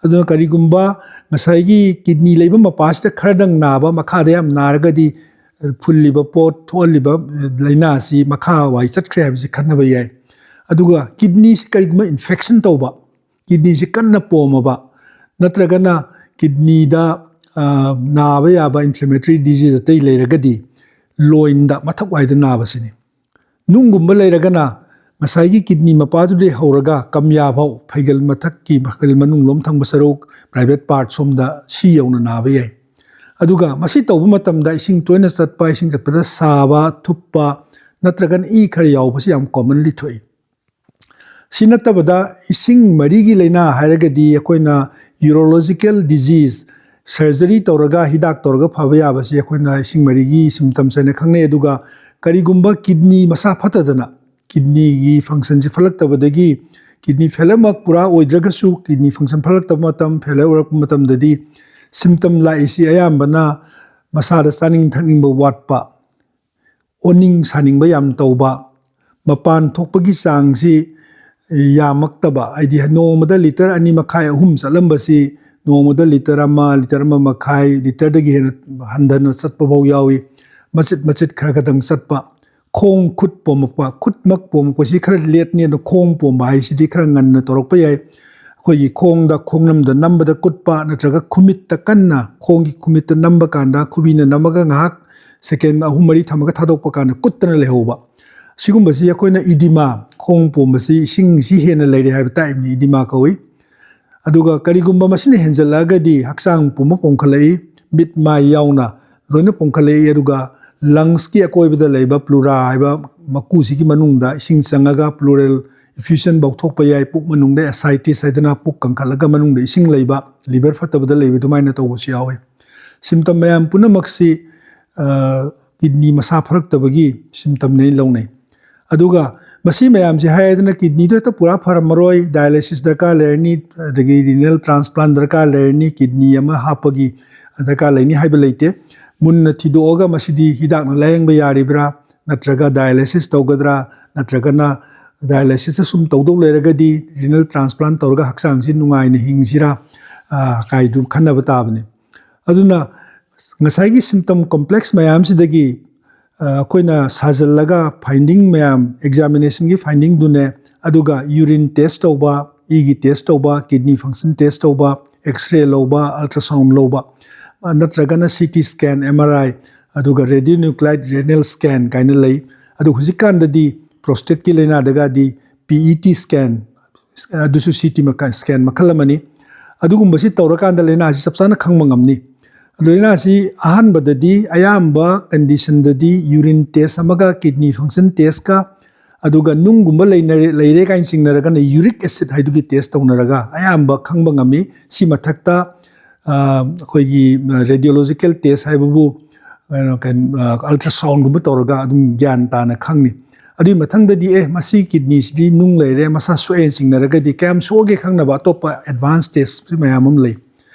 ꯑꯗꯨꯅ ꯀꯔꯤꯒꯨꯝꯕ ꯉꯁꯥꯏꯒꯤ ꯀꯤꯗꯅꯤ ꯂꯩꯕ ꯃꯄꯥꯁꯤꯗ ꯈꯔꯗꯪ ꯅꯥꯕ, ꯃꯈꯥꯗ ꯌꯥꯝ ꯅꯥꯔꯒꯗꯤ ꯐꯨꯜꯂꯤꯕ ꯄꯣꯠ, ꯊꯣꯛꯍꯜꯂꯤꯕ ꯂꯥꯏꯅꯥ ꯑꯁꯤ ꯃꯈꯥ ꯋꯥꯏ ꯆꯠꯈ꯭ꯔꯦ ꯍꯥꯏꯕꯁꯤ ꯈꯟꯅꯕ ꯌꯥꯏ꯫ ꯑꯗꯨꯒ ꯀꯤꯗꯅꯤꯁꯤ ꯀꯔꯤꯒꯨꯝꯕ ꯏꯟꯐꯦꯛꯁꯟ ꯇꯧꯕ, ꯀꯤꯗꯅꯤꯁꯤ ꯀꯟꯅ ꯄꯣꯝꯃꯕ, ꯅꯠꯇ꯭ꯔꯒꯅ ꯀꯤꯗꯅꯤꯗ, ꯑ, ꯅꯥꯕ ꯌꯥꯕ ꯏꯟꯐ꯭ꯂꯦꯃꯦꯇꯔꯤ ꯗꯤꯖꯤꯖ ꯑꯇꯩ ꯂꯩꯔꯒꯗꯤ ꯂꯣꯏꯟꯗ, ꯃꯊꯛ ꯋꯥꯏꯗ ꯅꯥꯕꯁꯤꯅꯤ꯫ ꯅꯨꯡꯒꯨꯝꯕ ꯂꯩꯔꯒꯅ ꯉꯁꯥꯏꯒꯤ ꯀꯤꯗꯅꯤ ꯃꯄꯥꯗꯨꯗꯒꯤ ꯍꯧꯔꯒ ꯀꯝꯌꯥ ꯐꯥꯎ, ꯐꯩꯒꯜ ꯃꯊꯛꯀꯤ, ꯐꯩꯒꯜ ꯃꯅꯨꯡ ꯂꯣꯝ ꯊꯪꯕ ꯁꯔꯨꯛ, ꯄ꯭ꯔꯥꯏꯚꯦꯠ ꯄꯥꯔꯠ ꯁꯣꯝꯗ ꯁꯤ ꯌꯧꯅ ꯅꯥꯕ ꯌꯥꯏ꯫ ꯑꯗꯨꯒ ꯃꯁꯤ ꯇꯧꯕ ꯃꯇꯝꯗ ꯏꯁꯤꯡ ꯇꯣꯏꯅ ꯆꯠꯄ, ꯏꯁꯤꯡ ꯆꯠꯄꯗ ꯁꯥꯕ, ꯊꯨꯞꯄ, ꯅꯠꯇ꯭ꯔꯒꯅ ꯏ ꯈꯔ ꯌꯥꯎꯕꯁꯤ ꯌꯥꯝ commonly ꯊꯣꯛꯏ꯫ ꯁꯤ ꯅꯠꯇꯕꯗ ꯏꯁꯤꯡ ꯃꯔꯤꯒꯤ ꯂꯥꯏꯅꯥ ꯍꯥꯏꯔꯒꯗꯤ ꯑꯩꯈꯣꯏꯅ urological disease, surgery ꯇꯧꯔꯒ ꯍꯤꯗꯥꯛ ꯇꯧꯔꯒ ꯐꯕ ꯌꯥꯕꯁꯤ ꯑꯩꯈꯣꯏꯅ ꯏꯁꯤꯡ ꯃꯔꯤꯒꯤ symptoms ꯍꯥꯏꯅ ꯈꯪꯅꯩ꯫ ꯑꯗꯨꯒ ꯀꯔꯤꯒꯨꯝꯕ kidney ꯃꯁꯥ ꯐꯠꯇꯗꯅ, kidneyꯒꯤ functionꯁꯤ ꯐꯠꯂꯛꯇꯕꯗꯒꯤ, kidney failureꯃꯛ ꯄꯨꯔꯥ ꯑꯣꯏꯗ꯭ꯔꯒꯁꯨ kidney function ꯐꯠꯂꯛꯇꯕ ꯃꯇꯝ, failure ꯑꯣꯏꯔꯛꯄ ꯃꯇꯝꯗꯗꯤ symptom ꯂꯥꯛꯏꯁꯤ ꯑꯌꯥꯝꯕꯅ ꯃꯁꯥꯗ ꯆꯥꯅꯤꯡ ꯊꯛꯅꯤꯡꯕ ꯋꯥꯠꯄ, ꯑꯣꯅꯤꯡ ꯁꯥꯅꯤꯡꯕ ꯌꯥꯝ ꯇꯧꯕ, ꯃꯄꯥꯟ ꯊꯣꯛꯄꯒꯤ ꯆꯥꯡꯁꯤ ꯌꯥꯝꯃꯛꯇꯕ, ꯍꯥꯏꯗꯤ ꯅꯣꯡꯃꯗ litre ꯑꯅꯤ ꯃꯈꯥꯏ, ꯑꯍꯨꯝ ꯆꯠꯂꯝꯕꯁꯤ ꯅꯣꯡꯃꯗ litre ꯑꯃ, litre ꯑꯃ ꯃꯈꯥꯏ, litreꯗꯒꯤ ꯍꯦꯟꯅ ꯍꯟꯊꯅ ꯆꯠꯄ ꯐꯥꯎ ꯌꯥꯎꯏ꯫ ꯃꯆꯤꯠ ꯃꯆꯤꯠ ꯈꯔ ꯈꯛꯇꯪ ꯆꯠꯄ, ꯈꯣꯡ ꯈꯨꯠ ꯄꯣꯝꯃꯛꯄ, ꯈꯨꯠꯃꯛ ꯄꯣꯝꯃꯛꯄꯁꯤ ꯈꯔ lateꯅꯤ, ꯑꯗꯣ ꯈꯣꯡ ꯄꯣꯝꯕ ꯍꯥꯏꯁꯤꯗꯤ ꯈꯔ ꯉꯟꯅ ꯇꯧꯔꯛꯄ ꯌꯥꯏ꯫ ꯑꯩꯈꯣꯏꯒꯤ ꯈꯣꯡꯗ, ꯈꯣꯡꯅꯝꯗ ꯅꯝꯕꯗ ꯀꯨꯠꯄ, ꯅꯠꯇ꯭ꯔꯒ ꯈꯨꯃꯤꯠꯇ ꯀꯟꯅ, ꯈꯣꯡꯒꯤ ꯈꯨꯃꯤꯠꯇ ꯅꯝꯕ ꯀꯥꯟꯗ, ꯈꯨꯕꯤꯅ ꯅꯝꯃꯒ ꯉꯥꯏꯍꯥꯛ second ꯑꯍꯨꯝ ꯃꯔꯤ ꯊꯝꯃꯒ ꯊꯥꯗꯣꯛꯄ ꯀꯥꯟꯗ ꯀꯨꯠꯇꯅ ꯂꯩꯍꯧꯕ꯫ ꯁꯤꯒꯨꯝꯕꯁꯤ ꯑꯩꯈꯣꯏꯅ edema, ꯈꯣꯡ ꯄꯣꯝꯕꯁꯤ ꯏꯁꯤꯡꯁꯤ ꯍꯦꯟꯅ ꯂꯩꯔꯦ ꯍꯥꯏꯕ typeꯅꯤ, edema ꯀꯧꯏ꯫ ꯑꯗꯨꯒ ꯀꯔꯤꯒꯨꯝꯕ ꯃꯁꯤꯅ ꯍꯦꯟꯖꯜꯂꯛꯑꯒꯗꯤ ꯍꯛꯆꯥꯡ ꯄꯨꯝꯕ ꯄꯣꯝꯈꯠꯂꯛꯏ, ꯃꯤꯠ ꯃꯥꯏ ꯌꯥꯎꯅ ꯂꯣꯏꯅ ꯄꯣꯝꯈꯠꯂꯛꯏ꯫ ꯑꯗꯨꯒ lungsꯀꯤ ꯑꯀꯣꯏꯕꯗ ꯂꯩꯕ pleura ꯍꯥꯏꯕ ꯃꯀꯨꯁꯤꯒꯤ ꯃꯅꯨꯡꯗ ꯏꯁꯤꯡ ꯆꯪꯉꯒ pleural effusion ꯐꯥꯎ ꯊꯣꯛꯄ ꯌꯥꯏ꯫ ꯄꯨꯛ ꯃꯅꯨꯡꯗ ascites ꯍꯥꯏꯗꯅ ꯄꯨꯛ ꯀꯪꯈꯠꯂꯒ ꯃꯅꯨꯡꯗ ꯏꯁꯤꯡ ꯂꯩꯕ, liver ꯐꯠꯇꯕꯗ ꯂꯩꯕ ꯑꯗꯨꯃꯥꯏꯅ ꯇꯧꯕꯁꯨ ꯌꯥꯎꯏ꯫ Symptom ꯃꯌꯥꯝ ꯄꯨꯝꯅꯃꯛꯁꯤ, ꯑ, kidney ꯃꯁꯥ ꯐꯔꯛꯇꯕꯒꯤ symptomꯅꯦ ꯂꯧꯅꯩ꯫ ꯑꯗꯨꯒ ꯃꯁꯤ ꯃꯌꯥꯝꯁꯦ ꯍꯥꯏꯗꯅ kidneyꯗꯣ ꯍꯦꯛꯇ ꯄꯨꯔꯥ ꯐꯔꯝꯃꯔꯣꯏ, dialysis ꯗꯔꯀꯥꯔ ꯂꯩꯔꯅꯤ, ꯑꯗꯒꯤ renal transplant ꯗꯔꯀꯥꯔ ꯂꯩꯔꯅꯤ, kidney ꯑꯃ ꯍꯥꯞꯄꯒꯤ ꯗꯔꯀꯥꯔ ꯂꯩꯅꯤ ꯍꯥꯏꯕ ꯂꯩꯇꯦ꯫ ꯃꯨꯟꯅ ꯊꯤꯗꯣꯛꯑꯒ ꯃꯁꯤꯗꯤ ꯍꯤꯗꯥꯛꯅ ꯂꯥꯌꯦꯡꯕ ꯌꯥꯔꯤꯕ꯭ꯔꯥ, ꯅꯠꯇ꯭ꯔꯒ dialysis ꯇꯧꯒꯗ꯭ꯔꯥ, ꯅꯠꯇ꯭ꯔꯒꯅ dialysisꯇ ꯁꯨꯝ ꯇꯧꯗꯧ ꯂꯩꯔꯒꯗꯤ renal transplant ꯇꯧꯔꯒ ꯍꯛꯆꯥꯡꯁꯤ ꯅꯨꯡꯉꯥꯏꯅ ꯍꯤꯡꯁꯤꯔꯥ, ꯑ, ꯀꯥꯏꯗꯨ ꯈꯟꯅꯕ ꯇꯥꯕꯅꯤ꯫ ꯑꯗꯨꯅ ꯉꯁꯥꯏꯒꯤ symptom complex ꯃꯌꯥꯝꯁꯤꯗꯒꯤ, ꯑ, ꯑꯩꯈꯣꯏꯅ ꯁꯥꯖꯜꯂꯒ finding ꯃꯌꯥꯝ, examinationꯒꯤ findingꯗꯨꯅꯦ, ꯑꯗꯨꯒ urine test ꯇꯧꯕ, ꯏꯒꯤ test ꯇꯧꯕ, kidney function test ꯇꯧꯕ, X-ray ꯂꯧꯕ, ultrasound ꯂꯧꯕ, ꯑ, ꯅꯠꯇ꯭ꯔꯒꯅ CT scan, MRI, ꯑꯗꯨꯒ radionuclide renal scan ꯀꯥꯏꯅ ꯂꯩ꯫ ꯑꯗꯨ ꯍꯧꯖꯤꯛꯀꯥꯟꯗꯗꯤ prostateꯀꯤ ꯂꯥꯏꯅꯥꯗꯒꯗꯤ PET scan, ꯑꯗꯨꯁꯨ CT ꯃꯈꯜ, scan ꯃꯈꯜ ꯑꯃꯅꯤ꯫ ꯑꯗꯨꯒꯨꯝꯕꯁꯤ ꯇꯧꯔꯀꯥꯟꯗ ꯂꯥꯏꯅꯥꯁꯤ ꯆꯞ ꯆꯥꯅ ꯈꯪꯕ ꯉꯝꯅꯤ꯫ ꯂꯥꯏꯅꯥꯁꯤ ꯑꯍꯥꯟꯕꯗꯗꯤ ꯑꯌꯥꯝꯕ ꯀꯟꯗꯤꯁꯟꯗꯗꯤ ꯌꯨꯔꯤꯟ ꯇꯦꯁ ꯑꯃꯒ ꯀꯤꯗꯅꯤ ꯐꯪꯁꯟ ꯇꯦꯁꯀ, ꯑꯗꯨꯒ ꯅꯨꯡꯒꯨꯝꯕ ꯂꯩꯅꯔꯦ, ꯂꯩꯔꯦ ꯀꯥꯏꯅ ꯆꯤꯡꯅꯔꯒꯅ ꯌꯨꯔꯤꯛ ꯑꯦꯁꯤꯠ ꯍꯥꯏꯗꯨꯒꯤ ꯇꯦꯁ ꯇꯧꯅꯔꯒ ꯑꯌꯥꯝꯕ ꯈꯪꯕ ꯉꯝꯃꯤ꯫ ꯁꯤ ꯃꯊꯛꯇ, ꯑ, ꯑꯩꯈꯣꯏꯒꯤ ꯔꯦꯗꯤꯑꯣꯂꯣꯖꯤꯀꯦꯜ ꯇꯦꯁ ꯍꯥꯏꯕꯕꯨ, ꯀꯩꯅꯣ, ꯀꯩꯅꯣ, ꯑ, ꯑꯜꯇ꯭ꯔꯥꯁꯥꯎꯟꯒꯨꯝꯕ ꯇꯧꯔꯒ ꯑꯗꯨꯝ ꯒ꯭ꯌꯥꯟ ꯇꯥꯅ ꯈꯪꯅꯤ꯫ ꯑꯗꯨꯒꯤ ꯃꯊꯪꯗꯗꯤ, ꯑꯦ, ꯃꯁꯤ ꯀꯤꯗꯅꯤꯁꯤꯗꯤ ꯅꯨꯡ ꯂꯩꯔꯦ, ꯃꯁꯥ ꯁꯣꯛꯑꯦꯅ ꯆꯤꯡꯅꯔꯒꯗꯤ ꯀꯌꯥꯝ ꯁꯣꯛꯑꯒꯦ ꯈꯪꯅꯕ ꯑꯇꯣꯞꯄ ꯑꯦꯗꯚꯥꯟꯁ ꯇꯦꯁ ꯃꯌꯥꯝ ꯑꯃ ꯂꯩ꯫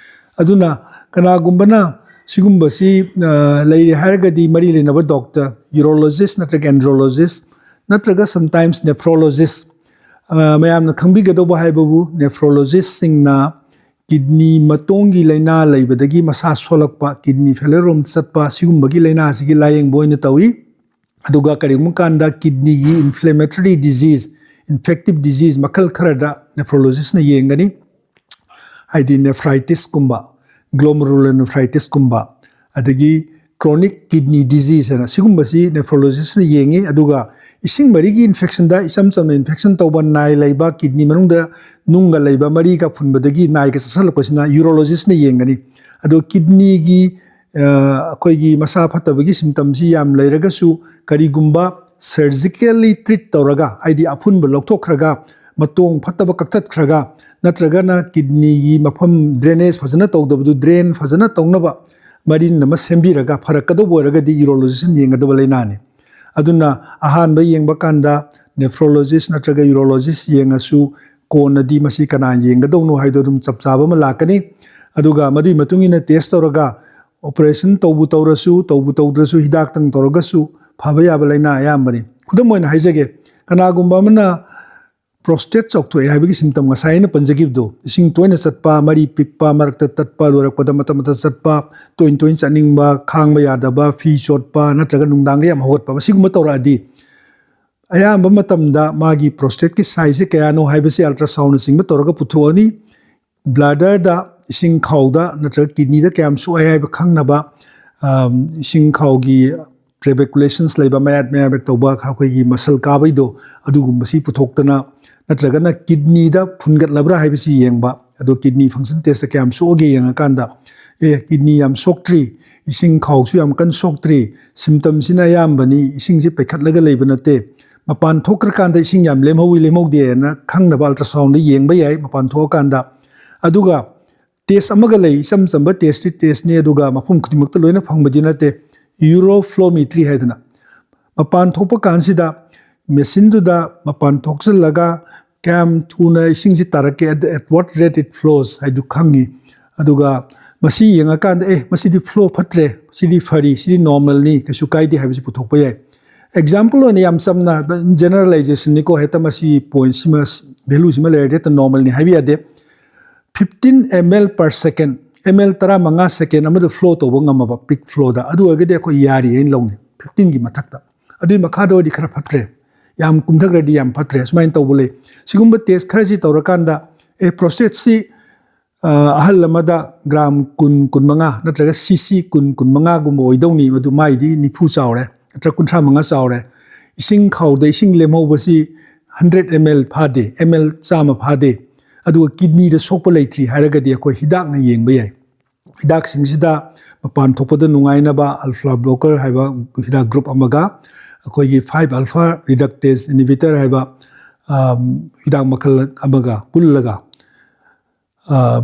ꯑꯗꯨꯅ ꯀꯅꯥꯒꯨꯝꯕꯅ ꯁꯤꯒꯨꯝꯕꯁꯤ, ꯑ, ꯂꯩꯔꯦ ꯍꯥꯏꯔꯒꯗꯤ ꯃꯔꯤ ꯂꯩꯅꯕ ꯗꯣꯛꯇꯔ, ꯌꯨꯔꯣꯂꯣꯖꯤꯁ ꯅꯠꯇ꯭ꯔꯒ ꯑꯦꯟꯗ꯭ꯔꯣꯂꯣꯖꯤꯁ ꯅꯠꯇ꯭ꯔꯒ sometimes nephrologist, ꯑ, ꯃꯌꯥꯝꯅ ꯈꯪꯕꯤꯒꯗꯧꯕ ꯍꯥꯏꯕꯕꯨ ꯅꯦꯐ꯭ꯔꯣꯂꯣꯖꯤꯁꯁꯤꯡꯅ ꯀꯤꯗꯅꯤ ꯃꯇꯣꯡꯒꯤ ꯂꯥꯏꯅꯥ ꯂꯩꯕꯗꯒꯤ ꯃꯁꯥ ꯁꯣꯜꯂꯛꯄ, ꯀꯤꯗꯅꯤ ꯐꯦꯂꯔ ꯔꯣꯝ ꯆꯠꯄ, ꯁꯤꯒꯨꯝꯕꯒꯤ ꯂꯥꯏꯅꯥ ꯑꯁꯤꯒꯤ ꯂꯥꯌꯦꯡꯕ ꯑꯣꯏꯅ ꯇꯧꯏ꯫ ꯑꯗꯨꯒ ꯀꯔꯤꯒꯨꯝꯕ ꯀꯥꯟꯗ ꯀꯤꯗꯅꯤꯒꯤ ꯏꯟꯐ꯭ꯂꯦꯃꯦꯇꯔꯤ ꯗꯤꯖꯤꯖ, ꯏꯟꯐꯦꯛꯇꯤꯞ ꯗꯤꯖꯤꯖ ꯃꯈꯜ ꯈꯔꯗ ꯅꯦꯐ꯭ꯔꯣꯂꯣꯖꯤꯁꯅ ꯌꯦꯡꯒꯅꯤ꯫ ꯍꯥꯏꯗꯤ ꯅꯦꯐ꯭ꯔꯥꯏꯇꯤꯁꯀꯨꯝꯕ, ꯒ꯭ꯂꯣꯃꯔꯨꯂꯔ ꯅꯦꯐ꯭ꯔꯥꯏꯇꯤꯁꯀꯨꯝꯕ, ꯑꯗꯒꯤ ꯀ꯭ꯔꯣꯅꯤꯛ ꯀꯤꯗꯅꯤ ꯗꯤꯖꯤꯖ ꯍꯥꯏꯅ ꯁꯤꯒꯨꯝꯕꯁꯤ ꯅꯦꯐ꯭ꯔꯣꯂꯣꯖꯤꯁꯅ ꯌꯦꯡꯉꯤ꯫ ꯑꯗꯨꯒ ꯏꯁꯤꯡ ꯃꯔꯤꯒꯤ ꯏꯟꯐꯦꯛꯁꯟꯗ ꯏꯆꯝ ꯆꯝꯅ ꯏꯟꯐꯦꯛꯁꯟ ꯇꯧꯕ, ꯅꯥꯏ ꯂꯩꯕ, ꯀꯤꯗꯅꯤ ꯃꯅꯨꯡꯗ ꯅꯨꯡꯒ ꯂꯩꯕ, ꯃꯔꯤꯒ ꯐꯨꯟꯕꯗꯒꯤ ꯅꯥꯏꯒ ꯆꯠꯁꯜꯂꯛꯄꯁꯤꯅ ꯌꯨꯔꯣꯂꯣꯖꯤꯁꯅ ꯌꯦꯡꯒꯅꯤ꯫ ꯑꯗꯣ ꯀꯤꯗꯅꯤꯒꯤ, ꯑ, ꯑꯩꯈꯣꯏꯒꯤ ꯃꯁꯥ ꯐꯠꯇꯕꯒꯤ ꯁꯤꯝꯇꯝꯁꯤ ꯌꯥꯝ ꯂꯩꯔꯒꯁꯨ, ꯀꯔꯤꯒꯨꯝꯕ ꯁꯔꯖꯤꯀꯦꯜꯂꯤ ꯇ꯭ꯔꯤꯠ ꯇꯧꯔꯒ, ꯍꯥꯏꯗꯤ ꯑꯐꯨꯟꯕ ꯂꯧꯊꯣꯛꯈ꯭ꯔꯒ, ꯃꯇꯣꯡ ꯐꯠꯇꯕ ꯀꯛꯊꯠꯈ꯭ꯔꯒ, ꯅꯠꯇ꯭ꯔꯒꯅ ꯀꯤꯗꯅꯤꯒꯤ ꯃꯐꯝ ꯗ꯭ꯔꯦꯅꯦꯖ ꯐꯖꯅ ꯇꯧꯗꯕꯗꯨ ꯗ꯭ꯔꯦꯟ ꯐꯖꯅ ꯇꯧꯅꯕ ꯃꯔꯤꯟ ꯑꯃ ꯁꯦꯝꯕꯤꯔꯒ ꯐꯔꯛꯀꯗꯧꯕ ꯑꯣꯏꯔꯒꯗꯤ ꯌꯨꯔꯣꯂꯣꯖꯤꯁꯅ ꯌꯦꯡꯒꯗꯕ ꯂꯥꯏꯅꯥꯅꯤ꯫ ꯑꯗꯨꯅ ꯑꯍꯥꯟꯕ ꯌꯦꯡꯕ ꯀꯥꯟꯗ ꯅꯦꯐ꯭ꯔꯣꯂꯣꯖꯤꯁ ꯅꯠꯇ꯭ꯔꯒ ꯌꯨꯔꯣꯂꯣꯖꯤꯁ ꯌꯦꯡꯉꯁꯨ ꯀꯣꯟꯅꯗꯤ ꯃꯁꯤ ꯀꯅꯥ ꯌꯦꯡꯒꯗꯧꯅꯣ ꯍꯥꯏꯗꯣ ꯑꯗꯨꯝ ꯆꯞ ꯆꯥꯕ ꯑꯃ ꯂꯥꯛꯀꯅꯤ꯫ ꯑꯗꯨꯒ ꯃꯗꯨꯒꯤ ꯃꯇꯨꯡ ꯏꯟꯅ ꯇꯦꯁ ꯇꯧꯔꯒ ꯑꯣꯄꯔꯦꯁꯟ ꯇꯧꯕꯨ ꯇꯧꯔꯁꯨ, ꯇꯧꯕꯨ ꯇꯧꯗ꯭ꯔꯁꯨ, ꯍꯤꯗꯥꯛꯇꯪ ꯇꯧꯔꯒꯁꯨ ꯐꯕ ꯌꯥꯕ ꯂꯥꯏꯅꯥ ꯑꯌꯥꯝꯕꯅꯤ꯫ ꯈꯨꯗꯝ ꯑꯣꯏꯅ ꯍꯥꯏꯖꯒꯦ, ꯀꯅꯥꯒꯨꯝꯕ ꯑꯃꯅ ꯄ꯭ꯔꯣꯁꯇꯦꯠ ꯆꯥꯎꯊꯣꯛꯑꯦ ꯍꯥꯏꯕꯒꯤ ꯁꯤꯝꯇꯝ ꯉꯁꯥꯏ ꯑꯩꯅ ꯄꯟꯖꯈꯤꯕꯗꯣ, ꯏꯁꯤꯡ ꯇꯣꯏꯅ ꯆꯠꯄ, ꯃꯔꯤ ꯄꯤꯛꯄ, ꯃꯔꯛꯇ ꯇꯠꯄ, ꯂꯣꯏꯔꯛꯄꯗ ꯃꯇꯠ ꯃꯇꯠ ꯆꯠꯄ, ꯇꯣꯏꯅ ꯇꯣꯏꯅ ꯆꯠꯅꯤꯡꯕ, ꯈꯥꯡꯕ ꯌꯥꯗꯕ, ꯐꯤ ꯆꯣꯠꯄ, ꯅꯠꯇ꯭ꯔꯒ ꯅꯨꯡꯗꯥꯡꯗ ꯌꯥꯝ ꯍꯧꯒꯠꯄ, ꯃꯁꯤꯒꯨꯝꯕ ꯇꯧꯔꯛꯑꯗꯤ ꯑꯌꯥꯝꯕ ꯃꯇꯝꯗ ꯃꯥꯒꯤ ꯄ꯭ꯔꯣꯁꯇꯦꯠꯀꯤ ꯁꯥꯏꯖꯁꯦ ꯀꯌꯥꯅꯣ ꯍꯥꯏꯕꯁꯤ ꯑꯜꯇ꯭ꯔꯥꯁꯥꯎꯟꯅꯆꯤꯡꯕ ꯇꯧꯔꯒ ꯄꯨꯊꯣꯛꯑꯅꯤ꯫ ꯕ꯭ꯂꯥꯗꯔꯗ, ꯏꯁꯤꯡ ꯈꯥꯎꯗ ꯅꯠꯇ꯭ꯔꯒ ꯀꯤꯗꯅꯤꯗ ꯀꯌꯥꯝ ꯁꯣꯛꯑꯦ ꯍꯥꯏꯕ ꯈꯪꯅꯕ, ꯑꯝ, ꯏꯁꯤꯡ ꯈꯥꯎꯒꯤ ꯇ꯭ꯔꯦꯕꯦꯀꯨꯂꯦꯁꯟꯁ ꯂꯩꯕ, ꯃꯌꯥꯠ ꯃꯌꯥꯠ ꯇꯧꯕ, ꯑꯩꯈꯣꯏꯒꯤ ꯃꯁꯜ ꯀꯥꯕꯩꯗꯣ, ꯑꯗꯨꯒꯨꯝꯕꯁꯤ ꯄꯨꯊꯣꯛꯇꯅ, ꯅꯠꯇ꯭ꯔꯒꯅ ꯀꯤꯗꯅꯤꯗ ꯐꯨꯟꯒꯠꯂꯕ꯭ꯔꯥ ꯍꯥꯏꯕꯁꯤ ꯌꯦꯡꯕ, ꯑꯗꯣ ꯀꯤꯗꯅꯤ ꯐꯪꯁꯟ ꯇꯦꯁꯇ ꯀꯌꯥꯝ ꯁꯣꯛꯑꯒꯦ ꯌꯦꯡꯉꯀꯥꯟꯗ ꯑꯦ, ꯀꯤꯗꯅꯤ ꯌꯥꯝ ꯁꯣꯛꯇ꯭ꯔꯤ, ꯏꯁꯤꯡ ꯈꯥꯎꯁꯨ ꯌꯥꯝ ꯀꯟꯅ ꯁꯣꯛꯇ꯭ꯔꯤ, ꯁꯤꯝꯇꯝꯁꯤꯅ ꯑꯌꯥꯝꯕꯅꯤ, ꯏꯁꯤꯡꯁꯤ ꯄꯩꯈꯠꯂꯒ ꯂꯩꯕ ꯅꯠꯇꯦ, ꯃꯄꯥꯟ ꯊꯣꯛꯈ꯭ꯔꯀꯥꯟꯗ ꯏꯁꯤꯡ ꯌꯥꯝ ꯂꯦꯝꯍꯧꯋꯤ ꯂꯦꯝꯍꯧꯗꯦꯅ ꯈꯪꯅꯕ ꯑꯜꯇ꯭ꯔꯥꯁꯥꯎꯟꯗ ꯌꯦꯡꯕ ꯌꯥꯏ ꯃꯄꯥꯟ ꯊꯣꯛꯑꯀꯥꯟꯗ꯫ ꯑꯗꯨꯒ ꯇꯦꯁ ꯑꯃꯒ ꯂꯩ, ꯏꯆꯝ ꯆꯝꯕ ꯇꯦꯁꯇꯤ ꯇꯦꯁꯅꯤ, ꯑꯗꯨꯒ ꯃꯐꯝ ꯈꯨꯗꯤꯡꯃꯛꯇ ꯂꯣꯏꯅ ꯐꯪꯕꯗꯤ ꯅꯠꯇꯦ, ꯌꯨꯔꯣꯐ꯭ꯂꯣꯃꯤꯇ꯭ꯔꯤ ꯍꯥꯏꯗꯅ꯫ ꯃꯄꯥꯟ ꯊꯣꯛꯄ ꯀꯥꯟꯁꯤꯗ ꯃꯦꯆꯤꯟꯗꯨꯗ ꯃꯄꯥꯟ ꯊꯣꯛꯆꯜꯂꯒ ꯀꯌꯥꯝ ꯊꯨꯅ ꯏꯁꯤꯡꯁꯤ ꯇꯥꯔꯛꯀꯦ, at, at what rate it flows ꯍꯥꯏꯗꯨ ꯈꯪꯉꯤ꯫ ꯑꯗꯨꯒ ꯃꯁꯤ ꯌꯦꯡꯉꯀꯥꯟꯗ, "ꯑꯦ, ꯃꯁꯤꯗꯤ ꯐ꯭ꯂꯣ ꯐꯠꯇ꯭ꯔꯦ, ꯁꯤꯗꯤ ꯐꯔꯤ, ꯁꯤꯗꯤ ꯅꯣꯔꯃꯦꯜꯅꯤ, ꯀꯩꯁꯨ ꯀꯥꯏꯗꯦ" ꯍꯥꯏꯕꯁꯤ ꯄꯨꯊꯣꯛꯄ ꯌꯥꯏ꯫ ꯑꯦꯛꯖꯥꯝꯄꯜ ꯑꯣꯏꯅ, ꯌꯥꯝ ꯆꯝꯅ, ꯖꯦꯅꯔꯦꯂꯥꯏꯖꯦꯁꯟꯅꯤꯀꯣ, ꯍꯦꯛꯇ ꯃꯁꯤ ꯄꯣꯏꯟꯠꯁꯤꯃ, ꯚꯦꯂꯨꯁꯤꯃ ꯂꯩꯔꯗꯤ ꯍꯦꯛꯇ ꯅꯣꯔꯃꯦꯜꯅꯤ ꯍꯥꯏꯕ ꯌꯥꯗꯦ꯫ fifteen ml per second, ml ꯇꯔꯥꯃꯉꯥ ꯁꯦꯀꯦꯟ ꯑꯃꯗ ꯐ꯭ꯂꯣ ꯇꯧꯕ ꯉꯝꯃꯕ ꯄꯤꯛ ꯐ꯭ꯂꯣꯗ, ꯑꯗꯨ ꯑꯣꯏꯔꯒꯗꯤ ꯑꯩꯈꯣꯏ ꯌꯥꯔꯤ ꯍꯥꯏꯅ ꯂꯧꯅꯤ, ꯐꯤꯐꯇꯤꯟꯒꯤ ꯃꯊꯛꯇ꯫ ꯑꯗꯨꯒꯤ ꯃꯈꯥꯗ ꯑꯣꯏꯔꯗꯤ ꯈꯔ ꯐꯠꯇ꯭ꯔꯦ, ꯌꯥꯝ ꯀꯨꯝꯊꯈ꯭ꯔꯗꯤ ꯌꯥꯝ ꯐꯠꯇ꯭ꯔꯦ, ꯁꯨꯃꯥꯏꯅ ꯇꯧꯕ ꯂꯩ꯫ ꯁꯤꯒꯨꯝꯕ ꯇꯦꯁ ꯈꯔꯁꯤ ꯇꯧꯔꯀꯥꯟꯗ, ꯑꯦ, ꯄ꯭ꯔꯣꯁꯇꯦꯠꯁꯤ, ꯑ, ꯑꯍꯜ ꯑꯃꯗ ꯒ꯭ꯔꯥꯝ ꯀꯨꯟ, ꯀꯨꯟꯃꯉꯥ ꯅꯠꯇ꯭ꯔꯒ ꯁꯤ ꯁꯤ ꯀꯨꯟ, ꯀꯨꯟꯃꯉꯥꯒꯨꯝꯕ ꯑꯣꯏꯗꯧꯅꯤ, ꯃꯗꯨ ꯃꯥꯏꯗꯤ ꯅꯤꯐꯨ ꯆꯥꯎꯔꯦ ꯅꯠꯇ꯭ꯔꯒ ꯀꯨꯟꯊ꯭ꯔꯥ ꯃꯉꯥ ꯆꯥꯎꯔꯦ꯫ ꯏꯁꯤꯡ ꯈꯥꯎꯗ ꯏꯁꯤꯡ ꯂꯦꯝꯍꯧꯕꯁꯤ ꯍꯟꯗ꯭ꯔꯦꯠ ml ꯐꯥꯗꯦ, ml ꯆꯥꯝꯃ ꯐꯥꯗꯦ, ꯑꯗꯨꯒ ꯀꯤꯗꯅꯤꯗ ꯁꯣꯛꯄ ꯂꯩꯇ꯭ꯔꯤ ꯍꯥꯏꯔꯒꯗꯤ ꯑꯩꯈꯣꯏ ꯍꯤꯗꯥꯛꯅ ꯌꯦꯡꯕ ꯌꯥꯏ꯫ ꯍꯤꯗꯥꯛꯁꯤꯡꯁꯤꯗ ꯃꯄꯥꯟ ꯊꯣꯛꯄꯗ ꯅꯨꯡꯉꯥꯏꯅꯕ ꯑꯜꯐꯥ ꯕ꯭ꯂꯣꯀꯔ ꯍꯥꯏꯕ ꯍꯤꯗꯥꯛ ꯒ꯭ꯔꯨꯞ ꯑꯃꯒ, ꯑꯩꯈꯣꯏꯒꯤ ꯐꯥꯏꯚ ꯑꯜꯐꯥ ꯔꯤꯗꯛꯇꯦꯁ ꯏꯅꯤꯕꯤꯇꯔ ꯍꯥꯏꯕ, ꯑꯝ, ꯍꯤꯗꯥꯛ ꯃꯈꯜ ꯑꯃꯒ ꯄꯨꯜꯂꯒ, ꯑ,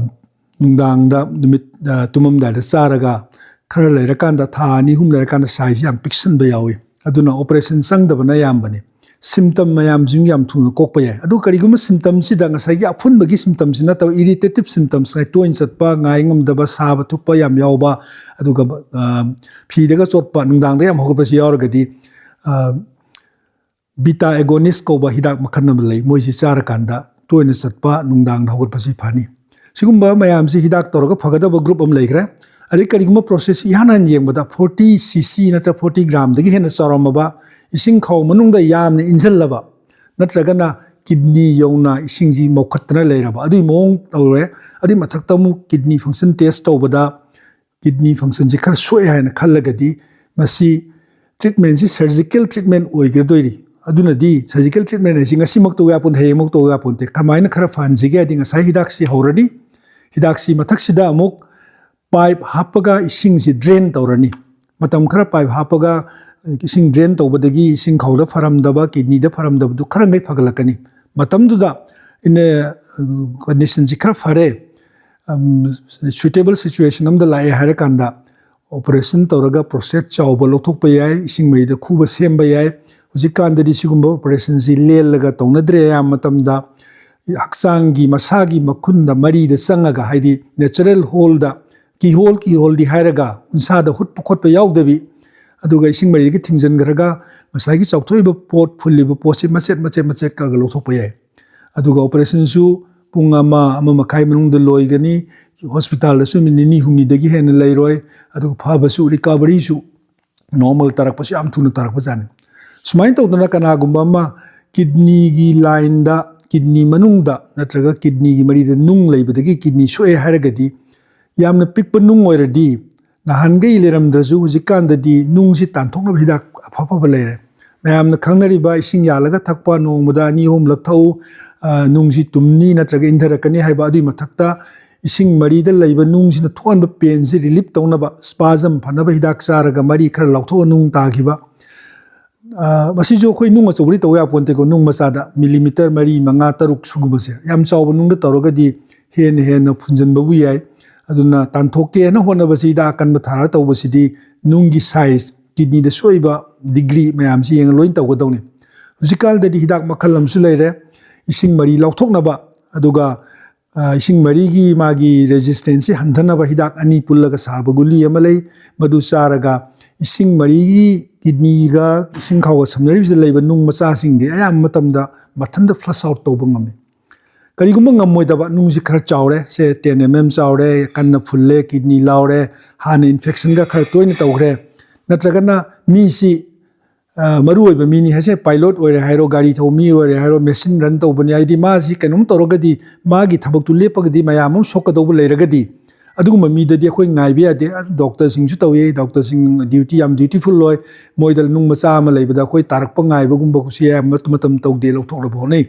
ꯅꯨꯡꯗꯥꯡꯗ, ꯅꯨꯃꯤꯠ, ꯑ, ꯇꯨꯝꯃꯝꯗꯥꯏꯗ ꯆꯥꯔꯒ ꯈꯔ ꯂꯩꯔꯀꯥꯟꯗ, ꯊꯥ ꯑꯅꯤ ꯑꯍꯨꯝ ꯂꯩꯔꯀꯥꯟꯗ ꯁꯥꯏꯖꯁꯤ ꯌꯥꯝ ꯄꯤꯛꯁꯟꯕ ꯌꯥꯎꯏ꯫ ꯑꯗꯨꯅ ꯑꯣꯄꯔꯦꯁꯟ ꯆꯪꯗꯕꯅ ꯑꯌꯥꯝꯕꯅꯤ꯫ ꯁꯤꯝꯇꯝ ꯃꯌꯥꯝꯁꯤꯡ ꯌꯥꯝ ꯊꯨꯅ ꯀꯣꯛꯄ ꯌꯥꯏ꯫ ꯑꯗꯨ ꯀꯔꯤꯒꯨꯝꯕ ꯁꯤꯝꯇꯝꯁꯤꯗ ꯉꯁꯥꯏꯒꯤ ꯑꯐꯨꯟꯕꯒꯤ ꯁꯤꯝꯇꯝꯁꯤ ꯅꯠꯇꯕ, ꯏꯔꯤꯇꯦꯇꯤꯞ ꯁꯤꯝꯇꯝꯁ, ꯇꯣꯏꯅ ꯆꯠꯄ, ꯉꯥꯏ ꯉꯝꯗꯕ, ꯁꯥꯕ ꯊꯨꯞꯄ ꯌꯥꯝ ꯌꯥꯎꯕ, ꯑꯗꯨꯒ, ꯑ, ꯐꯤꯗꯒ ꯆꯣꯠꯄ, ꯅꯨꯡꯗꯥꯡꯗ ꯌꯥꯝ ꯍꯧꯒꯠꯄꯁꯤ ꯌꯥꯎꯔꯒꯗꯤ, ꯑ, ꯕꯤꯇꯥ ꯑꯦꯒꯣꯅꯤꯁ ꯀꯧꯕ ꯍꯤꯗꯥꯛ ꯃꯈꯜ ꯑꯃ ꯂꯩ꯫ ꯃꯣꯏꯁꯤ ꯆꯥꯔꯀꯥꯟꯗ ꯇꯣꯏꯅ ꯆꯠꯄ, ꯅꯨꯡꯗꯥꯡꯗ ꯍꯧꯒꯠꯄꯁꯤ ꯐꯅꯤ꯫ ꯁꯤꯒꯨꯝꯕ ꯃꯌꯥꯝꯁꯤ ꯍꯤꯗꯥꯛ ꯇꯧꯔꯒ ꯐꯒꯗꯕ ꯒ꯭ꯔꯨꯞ ꯑꯃ ꯂꯩꯈ꯭ꯔꯦ꯫ ꯑꯗꯩ ꯀꯔꯤꯒꯨꯝꯕ ꯄ꯭ꯔꯣꯁꯦꯁ ꯏꯍꯥꯟ ꯍꯥꯟ ꯌꯦꯡꯕꯗ ꯐꯣꯔꯇꯤ ꯁꯤ ꯁꯤ ꯅꯠꯇ꯭ꯔ ꯐꯣꯔꯇꯤ ꯒ꯭ꯔꯥꯝꯗꯒꯤ ꯍꯦꯟꯅ ꯆꯥꯎꯔꯝꯃꯕ, ꯏꯁꯤꯡ ꯈꯥꯎ ꯃꯅꯨꯡꯗ ꯌꯥꯝꯅ ꯏꯟꯁꯤꯜꯂꯕ, ꯅꯠꯇ꯭ꯔꯒꯅ ꯀꯤꯗꯅꯤ ꯌꯧꯅ ꯏꯁꯤꯡꯁꯤ ꯃꯧꯈꯠꯇꯅ ꯂꯩꯔꯕ, ꯑꯗꯨꯒꯤ ꯃꯑꯣꯡ ꯇꯧꯔꯦ꯫ ꯑꯗꯨꯒꯤ ꯃꯊꯛꯇ ꯑꯃꯨꯛ ꯀꯤꯗꯅꯤ ꯐꯪꯁꯟ ꯇꯦꯁ ꯇꯧꯕꯗ ꯀꯤꯗꯅꯤ ꯐꯪꯁꯟꯁꯤ ꯈꯔ ꯁꯣꯛꯑꯦ ꯍꯥꯏꯅ ꯈꯜꯂꯒꯗꯤ, ꯃꯁꯤ ꯇ꯭ꯔꯤꯠꯃꯦꯟꯁꯤ ꯁꯔꯖꯤꯀꯦꯜ ꯇ꯭ꯔꯤꯠꯃꯦꯟ ꯑꯣꯏꯒꯗꯣꯏꯔꯤ꯫ ꯑꯗꯨꯅꯗꯤ ꯁꯔꯖꯤꯀꯦꯜ ꯇ꯭ꯔꯤꯠꯃꯦꯟ ꯍꯥꯏꯁꯤ ꯉꯁꯤꯃꯛ ꯇꯧ ꯌꯥꯄꯣꯟꯇꯦ, ꯍꯌꯦꯡꯃꯛ ꯇꯧ ꯌꯥꯄꯣꯟꯇꯦ꯫ ꯀꯃꯥꯏꯅ ꯈꯔ ꯐꯍꯟꯁꯤꯒꯦ ꯍꯥꯏꯗꯤ ꯉꯁꯥꯏ ꯍꯤꯗꯥꯛꯁꯤ ꯍꯧꯔꯅꯤ, ꯍꯤꯗꯥꯛꯁꯤ ꯃꯊꯛꯁꯤꯗ ꯑꯃꯨꯛ ꯄꯥꯏꯞ ꯍꯥꯞꯄꯒ ꯏꯁꯤꯡꯁꯤ ꯗ꯭ꯔꯦꯟ ꯇꯧꯔꯅꯤ꯫ ꯃꯇꯝ ꯈꯔ ꯄꯥꯏꯞ ꯍꯥꯞꯄꯒ ꯏꯁꯤꯡ ꯗ꯭ꯔꯦꯟ ꯇꯧꯕꯗꯒꯤ ꯏꯁꯤꯡ ꯈꯥꯎꯗ ꯐꯔꯝꯗꯕ, ꯀꯤꯗꯅꯤꯗ ꯐꯔꯝꯗꯕꯗꯨ ꯈꯔ ꯃꯈꯩ ꯐꯒꯠꯂꯛꯀꯅꯤ꯫ ꯃꯇꯝꯗꯨꯗ ꯀꯟꯗꯤꯁꯟꯁꯤ ꯈꯔ ꯐꯔꯦ, ꯁꯨꯏꯇꯦꯕꯜ ꯁꯤꯆꯨꯋꯦꯁꯟ ꯑꯃꯗ ꯂꯥꯛꯑꯦ ꯍꯥꯏꯔꯀꯥꯟꯗ ꯑꯣꯄꯔꯦꯁꯟ ꯇꯧꯔꯒ ꯄ꯭ꯔꯣꯁꯇꯦꯠ ꯆꯥꯎꯕ ꯂꯧꯊꯣꯛꯄ ꯌꯥꯏ, ꯏꯁꯤꯡ ꯃꯔꯤꯗ ꯈꯨꯕ ꯁꯦꯝꯕ ꯌꯥꯏ꯫ ꯍꯧꯖꯤꯛꯀꯥꯟꯗꯗꯤ ꯁꯤꯒꯨꯝꯕ ꯑꯣꯄꯔꯦꯁꯟꯁꯤ ꯂꯦꯜꯂꯒ ꯇꯧꯅꯗ꯭ꯔꯦ꯫ ꯑꯌꯥꯝꯕ ꯃꯇꯝꯗ ꯍꯛꯆꯥꯡꯒꯤ ꯃꯁꯥꯒꯤ ꯃꯈꯨꯟꯗ ꯃꯔꯤꯗ ꯆꯪꯉꯒ, ꯍꯥꯏꯗꯤ ꯅꯦꯆꯔꯦꯜ ꯍꯣꯜꯗ, ꯀꯤꯍꯣꯜ ꯀꯤꯍꯣꯜꯗꯤ ꯍꯥꯏꯔꯒ ꯎꯟꯁꯥꯗ ꯍꯨꯠꯄ ꯈꯣꯠꯄ ꯌꯥꯎꯗꯕꯤ, ꯑꯗꯨꯒ ꯏꯁꯤꯡ ꯃꯔꯤꯗꯒꯤ ꯊꯤꯡꯖꯤꯟꯈ꯭ꯔꯒ ꯉꯁꯥꯏꯒꯤ ꯆꯥꯎꯊꯣꯛꯏꯕ ꯄꯣꯠ, ꯐꯨꯜꯂꯤꯕ ꯄꯣꯠꯁꯤ ꯃꯆꯦꯠ ꯃꯆꯦꯠ ꯃꯆꯦꯠ ꯀꯛꯑꯒ ꯂꯧꯊꯣꯛꯄ ꯌꯥꯏ꯫ ꯑꯗꯨꯒ ꯑꯣꯄꯔꯦꯁꯟꯁꯨ ꯄꯨꯡ ꯑꯃ, ꯑꯃ ꯃꯈꯥꯏ ꯃꯅꯨꯡꯗ ꯂꯣꯏꯒꯅꯤ꯫ ꯍꯣꯁꯄꯤꯇꯥꯜꯗꯁꯨ ꯅꯨꯃꯤꯠ ꯅꯤꯅꯤ ꯍꯨꯝꯅꯤꯗꯒꯤ ꯍꯦꯟꯅ ꯂꯩꯔꯣꯏ꯫ ꯑꯗꯨꯒ ꯐꯕꯁꯨ, ꯔꯤꯀꯚꯔꯤꯁꯨ ꯅꯣꯔꯃꯦꯜ ꯇꯥꯔꯛꯄꯁꯨ ꯌꯥꯝ ꯊꯨꯅ ꯇꯥꯔꯛꯄꯖꯥꯠꯅꯤ꯫ ꯁꯨꯃꯥꯏꯅ ꯇꯧꯗꯅ ꯀꯅꯥꯒꯨꯝꯕ ꯑꯃ ꯀꯤꯗꯅꯤꯒꯤ ꯂꯥꯏꯟꯗ, ꯀꯤꯗꯅꯤ ꯃꯅꯨꯡꯗ ꯅꯠꯇ꯭ꯔꯒ ꯀꯤꯗꯅꯤꯒꯤ ꯃꯔꯤꯗ ꯅꯨꯡ ꯂꯩꯕꯗꯒꯤ ꯀꯤꯗꯅꯤ ꯁꯣꯛꯑꯦ ꯍꯥꯏꯔꯒꯗꯤ, ꯌꯥꯝꯅ ꯄꯤꯛꯄ ꯅꯨꯡ ꯑꯣꯏꯔꯗꯤ, ꯅꯍꯥꯟꯈꯩ ꯂꯩꯔꯝꯗ꯭ꯔꯁꯨ ꯍꯧꯖꯤꯛꯀꯥꯟꯗꯗꯤ ꯅꯨꯡꯁꯤ ꯇꯥꯟꯊꯣꯛꯅꯕ ꯍꯤꯗꯥꯛ ꯑꯐ ꯑꯐꯕ ꯂꯩꯔꯦ꯫ ꯃꯌꯥꯝꯅ ꯈꯪꯅꯔꯤꯕ ꯏꯁꯤꯡ ꯌꯥꯜꯂꯒ ꯊꯛꯄ, ꯅꯣꯡꯃꯗ ꯑꯅꯤ ꯑꯍꯨꯝꯂꯛ ꯊꯛꯎ, ꯑ, ꯅꯨꯡꯁꯤ ꯇꯨꯝꯅꯤ ꯅꯠꯇ꯭ꯔꯒ ꯏꯟꯊꯔꯛꯀꯅꯤ ꯍꯥꯏꯕ, ꯑꯗꯨꯒꯤ ꯃꯊꯛꯇ ꯏꯁꯤꯡ ꯃꯔꯤꯗ ꯂꯩꯕ ꯅꯨꯡꯁꯤꯅ ꯊꯣꯛꯍꯟꯕ ꯄꯦꯟꯁꯤ ꯔꯤꯂꯤꯞ ꯇꯧꯅꯕ, ꯁ꯭ꯄꯥꯖꯝ ꯐꯅꯕ ꯍꯤꯗꯥꯛ ꯆꯥꯔꯒ ꯃꯔꯤ ꯈꯔ ꯂꯧꯊꯣꯛꯑ ꯅꯨꯡ ꯇꯥꯈꯤꯕ, ꯑ, ꯃꯁꯤꯁꯨ ꯑꯩꯈꯣꯏ ꯅꯨꯡ ꯑꯆꯧꯕꯗꯤ ꯇꯧꯕ ꯌꯥꯄꯣꯟꯇꯦꯀꯣ, ꯅꯨꯡ ꯃꯆꯥꯗ ꯃꯤꯂꯤꯃꯤꯇꯔ ꯃꯔꯤ, ꯃꯉꯥ, ꯇꯔꯨꯛ ꯁꯤꯒꯨꯝꯕꯁꯦ꯫ ꯌꯥꯝ ꯆꯥꯎꯕ ꯅꯨꯡꯗ ꯇꯧꯔꯒꯗꯤ ꯍꯦꯟꯅ ꯍꯦꯟꯅ ꯐꯨꯟꯖꯟꯕꯕꯨ ꯌꯥꯏ꯫ ꯑꯗꯨꯅ ꯇꯥꯟꯊꯣꯛꯀꯦꯅ ꯍꯣꯠꯅꯕꯁꯤ, ꯍꯤꯗꯥꯛ ꯑꯀꯟꯕ ꯊꯥꯔꯒ ꯇꯧꯕꯁꯤꯗꯤ ꯅꯨꯡꯒꯤ ꯁꯥꯏꯖ, ꯀꯤꯗꯅꯤꯗ ꯁꯣꯛꯏꯕ ꯗꯤꯒ꯭ꯔꯤ ꯃꯌꯥꯝꯁꯤ ꯌꯦꯡꯉ ꯂꯣꯏꯅ ꯇꯧꯒꯗꯧꯅꯤ꯫ ꯍꯧꯖꯤꯛꯀꯥꯟꯗꯗꯤ ꯍꯤꯗꯥꯛ ꯃꯈꯜ ꯑꯃꯁꯨ ꯂꯩꯔꯦ, ꯏꯁꯤꯡ ꯃꯔꯤ ꯂꯧꯊꯣꯛꯅꯕ, ꯑꯗꯨꯒ ꯑ, ꯏꯁꯤꯡ ꯃꯔꯤꯒꯤ ꯃꯥꯒꯤ ꯔꯦꯖꯤꯁꯇꯦꯟꯁꯁꯤ ꯍꯟꯊꯅꯕ ꯍꯤꯗꯥꯛ ꯑꯅꯤ ꯄꯨꯜꯂꯒ ꯁꯥꯕ ꯒꯨꯂꯤ ꯑꯃ ꯂꯩ꯫ ꯃꯗꯨ ꯆꯥꯔꯒ ꯏꯁꯤꯡ ꯃꯔꯤꯒꯤ, ꯀꯤꯗꯅꯤꯒ ꯏꯁꯤꯡ ꯈꯥꯎꯒ ꯁꯝꯅꯔꯤꯕꯁꯤꯗ ꯂꯩꯕ ꯅꯨꯡ ꯃꯆꯥꯁꯤꯡꯗꯤ ꯑꯌꯥꯝꯕ ꯃꯇꯝꯗ ꯃꯊꯟꯇ ꯐ꯭ꯂꯁ ꯑꯥꯎꯠ ꯇꯧꯕ ꯉꯝꯃꯤ꯫ ꯀꯔꯤꯒꯨꯝꯕ ꯉꯝꯃꯣꯏꯗꯕ, ꯅꯨꯡꯁꯤ ꯈꯔ ꯆꯥꯎꯔꯦ, ꯁꯦ ꯇꯦꯟ ꯑꯦꯝ ꯑꯦꯝ ꯆꯥꯎꯔꯦ, ꯀꯟꯅ ꯐꯨꯜꯂꯦ, ꯀꯤꯗꯅꯤ ꯂꯥꯎꯔꯦ, ꯍꯥꯟꯅ ꯏꯟꯐꯦꯛꯁꯟꯒ ꯈꯔ ꯇꯣꯏꯅ ꯇꯧꯈ꯭ꯔꯦ, ꯅꯠꯇ꯭ꯔꯒꯅ ꯃꯤꯁꯤ ꯑ, ꯃꯔꯨ ꯑꯣꯏꯕ ꯃꯤꯅꯤ ꯍꯥꯏꯁꯦ, ꯄꯥꯏꯂꯣꯠ ꯑꯣꯏꯔꯦ ꯍꯥꯏꯔꯣ, ꯒꯥꯔꯤ ꯊꯧꯕ ꯃꯤ ꯑꯣꯏꯔꯦ ꯍꯥꯏꯔꯣ, ꯃꯦꯁꯤꯟ ꯔꯟ ꯇꯧꯕꯅꯤ, ꯍꯥꯏꯗꯤ ꯃꯥꯁꯤ ꯀꯩꯅꯣꯝ ꯇꯧꯔꯒꯗꯤ, ꯃꯥꯒꯤ ꯊꯕꯛꯇꯨ ꯂꯦꯞꯄꯒꯗꯤ ꯃꯌꯥꯝ ꯑꯃ ꯁꯣꯛꯀꯗꯧꯕ ꯂꯩꯔꯒꯗꯤ, ꯑꯗꯨꯒꯨꯝꯕ ꯃꯤꯗꯗꯤ ꯑꯩꯈꯣꯏ ꯉꯥꯏꯕ ꯌꯥꯗꯦ꯫ ꯗꯣꯛꯇꯔꯁꯤꯡꯁꯨ ꯇꯧꯏ, ꯗꯣꯛꯇꯔꯁꯤꯡ ꯗ꯭ꯌꯨꯇꯤ ꯌꯥꯝ ꯗ꯭ꯌꯨꯇꯤꯐꯨꯜ ꯑꯣꯏ, ꯃꯣꯏꯗ ꯅꯨꯡ ꯃꯆꯥ ꯑꯃ ꯂꯩꯕꯗ ꯑꯩꯈꯣꯏ ꯇꯥꯔꯛꯄ ꯉꯥꯏꯕꯒꯨꯝꯕꯁꯨ ꯌꯥꯝ ꯃꯇꯝ ꯇꯧꯗꯦ, ꯂꯧꯊꯣꯛꯅꯕ ꯍꯣꯠꯅꯩ꯫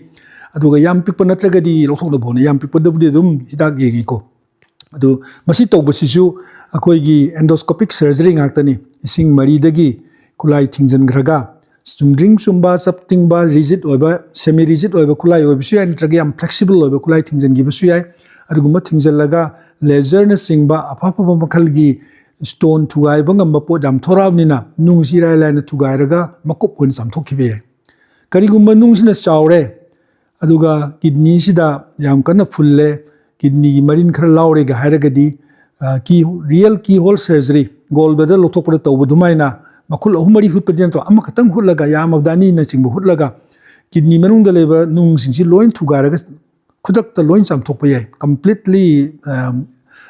ꯑꯗꯨꯒ ꯌꯥꯝ ꯄꯤꯛꯄ ꯅꯠꯇ꯭ꯔꯒꯗꯤ ꯂꯧꯊꯣꯛꯅꯕ ꯍꯣꯠꯅꯩ, ꯌꯥꯝ ꯄꯤꯛꯄꯗꯕꯨꯗꯤ ꯑꯗꯨꯝ ꯍꯤꯗꯥꯛ ꯌꯦꯡꯉꯤꯀꯣ꯫ ꯑꯗꯨ ꯃꯁꯤ ꯇꯧꯕꯁꯤꯁꯨ ꯑꯩꯈꯣꯏꯒꯤ endoscopic surgery ꯉꯥꯛꯇꯅꯤ꯫ ꯏꯁꯤꯡ ꯃꯔꯤꯗꯒꯤ ꯈꯨꯠꯂꯥꯏ ꯊꯤꯡꯖꯤꯟꯈ꯭ꯔꯒ, ꯆꯨꯝꯗ꯭ꯔꯤꯡ ꯆꯨꯝꯕ, ꯆꯞ ꯇꯤꯡꯕ, rigid ꯑꯣꯏꯕ, semi rigid ꯑꯣꯏꯕ ꯈꯨꯠꯂꯥꯏ ꯑꯣꯏꯕꯁꯨ ꯌꯥꯏ, ꯅꯠꯇ꯭ꯔꯒ ꯌꯥꯝ flexible ꯑꯣꯏꯕ ꯈꯨꯠꯂꯥꯏ ꯊꯤꯡꯖꯤꯟꯈꯤꯕꯁꯨ ꯌꯥꯏ꯫ ꯑꯗꯨꯒꯨꯝꯕ ꯊꯤꯡꯖꯤꯜꯂꯒ, laserꯅꯆꯤꯡꯕ ꯑꯐ ꯑꯐꯕ ꯃꯈꯜꯒꯤ stone ꯊꯨꯒꯥꯏꯕ ꯉꯝꯕ ꯄꯣꯠ ꯌꯥꯝ ꯊꯣꯔꯛꯑꯕꯅꯤꯅ, ꯅꯨꯡꯁꯤ ꯏꯔꯥꯏ ꯂꯥꯏꯅ ꯊꯨꯒꯥꯏꯔꯒ ꯃꯀꯨꯞ ꯑꯣꯏꯅ ꯆꯥꯝꯊꯣꯛꯈꯤꯕ ꯌꯥꯏ꯫ ꯀꯔꯤꯒꯨꯝꯕ ꯅꯨꯡꯁꯤꯅ ꯆꯥꯎꯔꯦ, ꯑꯗꯨꯒ kidneyꯁꯤꯗ ꯌꯥꯝ ꯀꯟꯅ ꯐꯨꯜꯂꯦ, kidneyꯒꯤ ꯃꯔꯤꯟ ꯈꯔ ꯂꯥꯎꯔꯦꯒ ꯍꯥꯏꯔꯒꯗꯤ, ꯑ, key, real keyhole surgery, gallbladder ꯂꯧꯊꯣꯛꯄꯗ ꯇꯧꯕ ꯑꯗꯨꯃꯥꯏꯅ ꯃꯈꯨꯜ ꯑꯍꯨꯝ ꯃꯔꯤ ꯍꯨꯠꯄꯗꯤ ꯅꯠꯇꯕ, ꯑꯃꯈꯛꯇꯪ ꯍꯨꯠꯂꯒ, ꯌꯥꯝꯃꯕꯗ ꯑꯅꯤꯅꯆꯤꯡꯕ ꯍꯨꯠꯂꯒ, kidney ꯃꯅꯨꯡꯗ ꯂꯩꯕ ꯅꯨꯡꯁꯤꯡꯁꯤ ꯂꯣꯏ ꯊꯨꯒꯥꯏꯔꯒ ꯈꯨꯗꯛꯇ ꯂꯣꯏ ꯆꯥꯝꯊꯣꯛꯄ ꯌꯥꯏ꯫ Completely, ꯑ,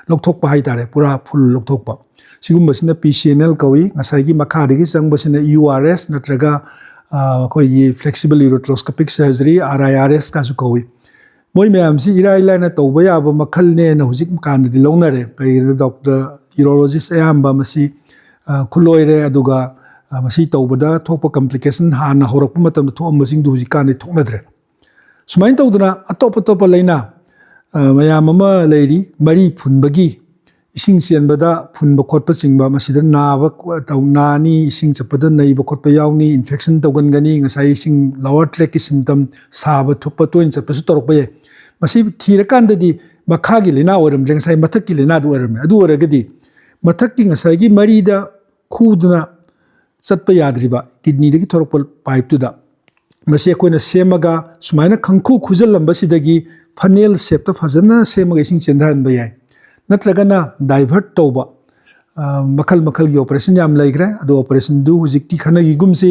ꯂꯧꯊꯣꯛꯄ ꯍꯥꯏꯇꯥꯔꯦ, ꯄꯨꯔꯥ full ꯂꯧꯊꯣꯛꯄ꯫ ꯁꯤꯒꯨꯝꯕꯁꯤꯅ P C N L ꯀꯧꯏ꯫ ꯉꯁꯥꯏꯒꯤ ꯃꯈꯥꯗꯒꯤ ꯆꯪꯕꯁꯤꯅ U R S ꯅꯠꯇ꯭ꯔꯒ, ꯑ, ꯑꯩꯈꯣꯏꯒꯤ flexible ureteroscopic surgery, R I R S ꯀꯥꯁꯨ ꯀꯧꯏ꯫ ꯃꯣꯏ ꯃꯌꯥꯝꯁꯤ ꯏꯔꯥꯏ ꯂꯥꯏꯅ ꯇꯧꯕ ꯌꯥꯕ ꯃꯈꯜꯅꯦꯅ ꯍꯧꯖꯤꯛ ꯀꯥꯟꯗꯗꯤ ꯂꯧꯅꯔꯦ꯫ ꯀꯔꯤꯒꯤꯅꯣꯗ, doctor, urologist ꯑꯌꯥꯝꯕ ꯃꯁꯤ, ꯑ, ꯈꯨꯠꯂꯣꯏꯔꯦ, ꯑꯗꯨꯒ, ꯑ, ꯃꯁꯤ ꯇꯧꯕꯗ ꯊꯣꯛꯄ complication, ꯍꯥꯟꯅ ꯍꯧꯔꯛꯄ ꯃꯇꯝꯗ ꯊꯣꯛꯑꯝꯕꯁꯤꯡꯗꯨ ꯍꯧꯖꯤꯛꯀꯥꯟꯗꯤ ꯊꯣꯛꯅꯗ꯭ꯔꯦ꯫ ꯁꯨꯃꯥꯏꯅ ꯇꯧꯗꯅ ꯑꯇꯣꯞ ꯑꯇꯣꯞꯄ ꯂꯥꯏꯅꯥ, ꯑ, ꯃꯌꯥꯝ ꯑꯃ ꯂꯩꯔꯤ, ꯃꯔꯤ ꯐꯨꯟꯕꯒꯤ, ꯏꯁꯤꯡ ꯆꯦꯟꯕꯗ ꯐꯨꯟꯕ ꯈꯣꯠꯄꯆꯤꯡꯕ, ꯃꯁꯤꯗ ꯅꯥꯕ ꯇꯧ-, ꯅꯥꯅꯤ, ꯏꯁꯤꯡ ꯆꯠꯄꯗ ꯅꯩꯕ ꯈꯣꯠꯄ ꯌꯥꯎꯅꯤ, infection ꯇꯧꯒꯟꯒꯅꯤ, ꯉꯁꯥꯏ ꯏꯁꯤꯡ lower tract symptom, ꯁꯥꯕ ꯊꯨꯞꯄ ꯇꯣꯏꯅ ꯆꯠꯄꯁꯨ ꯇꯧꯔꯛꯄ ꯌꯥꯏ꯫ ꯃꯁꯤ ꯊꯤꯔꯀꯥꯟꯗꯗꯤ ꯃꯈꯥꯒꯤ ꯂꯥꯏꯅꯥ ꯑꯣꯏꯔꯝꯗ꯭ꯔꯦ, ꯉꯁꯥꯏ ꯃꯊꯛꯀꯤ ꯂꯥꯏꯅꯥꯗꯨ ꯑꯣꯏꯔꯝꯃꯦ꯫ ꯑꯗꯨ ꯑꯣꯏꯔꯒꯗꯤ ꯃꯊꯛꯀꯤ ꯉꯁꯥꯏꯒꯤ ꯃꯔꯤꯗ ꯈꯨꯗꯨꯅ ꯆꯠꯄ ꯌꯥꯗ꯭ꯔꯤꯕ kidneyꯗꯒꯤ ꯊꯣꯔꯛꯄ pipeꯇꯨꯗ, ꯃꯁꯤ ꯑꯩꯈꯣꯏꯅ ꯁꯦꯝꯃꯒ ꯁꯨꯃꯥꯏꯅ ꯈꯪꯈꯨ ꯈꯨꯖꯜꯂꯝꯕꯁꯤꯗꯒꯤ funnel shapeꯇ ꯐꯖꯅ ꯁꯦꯝꯃꯒ ꯏꯁꯤꯡ ꯆꯦꯟꯊꯍꯟꯕ ꯌꯥꯏ꯫ ꯅꯠꯇ꯭ꯔꯒꯅ divert ꯇꯧꯕ, ꯑ, ꯃꯈꯜ ꯃꯈꯜꯒꯤ operation ꯌꯥꯝ ꯂꯩꯈ꯭ꯔꯦ꯫ ꯑꯗꯣ operationꯗꯨ ꯍꯧꯖꯤꯛꯇꯤ ꯈꯟꯅꯈꯤꯒꯨꯝꯁꯤ꯫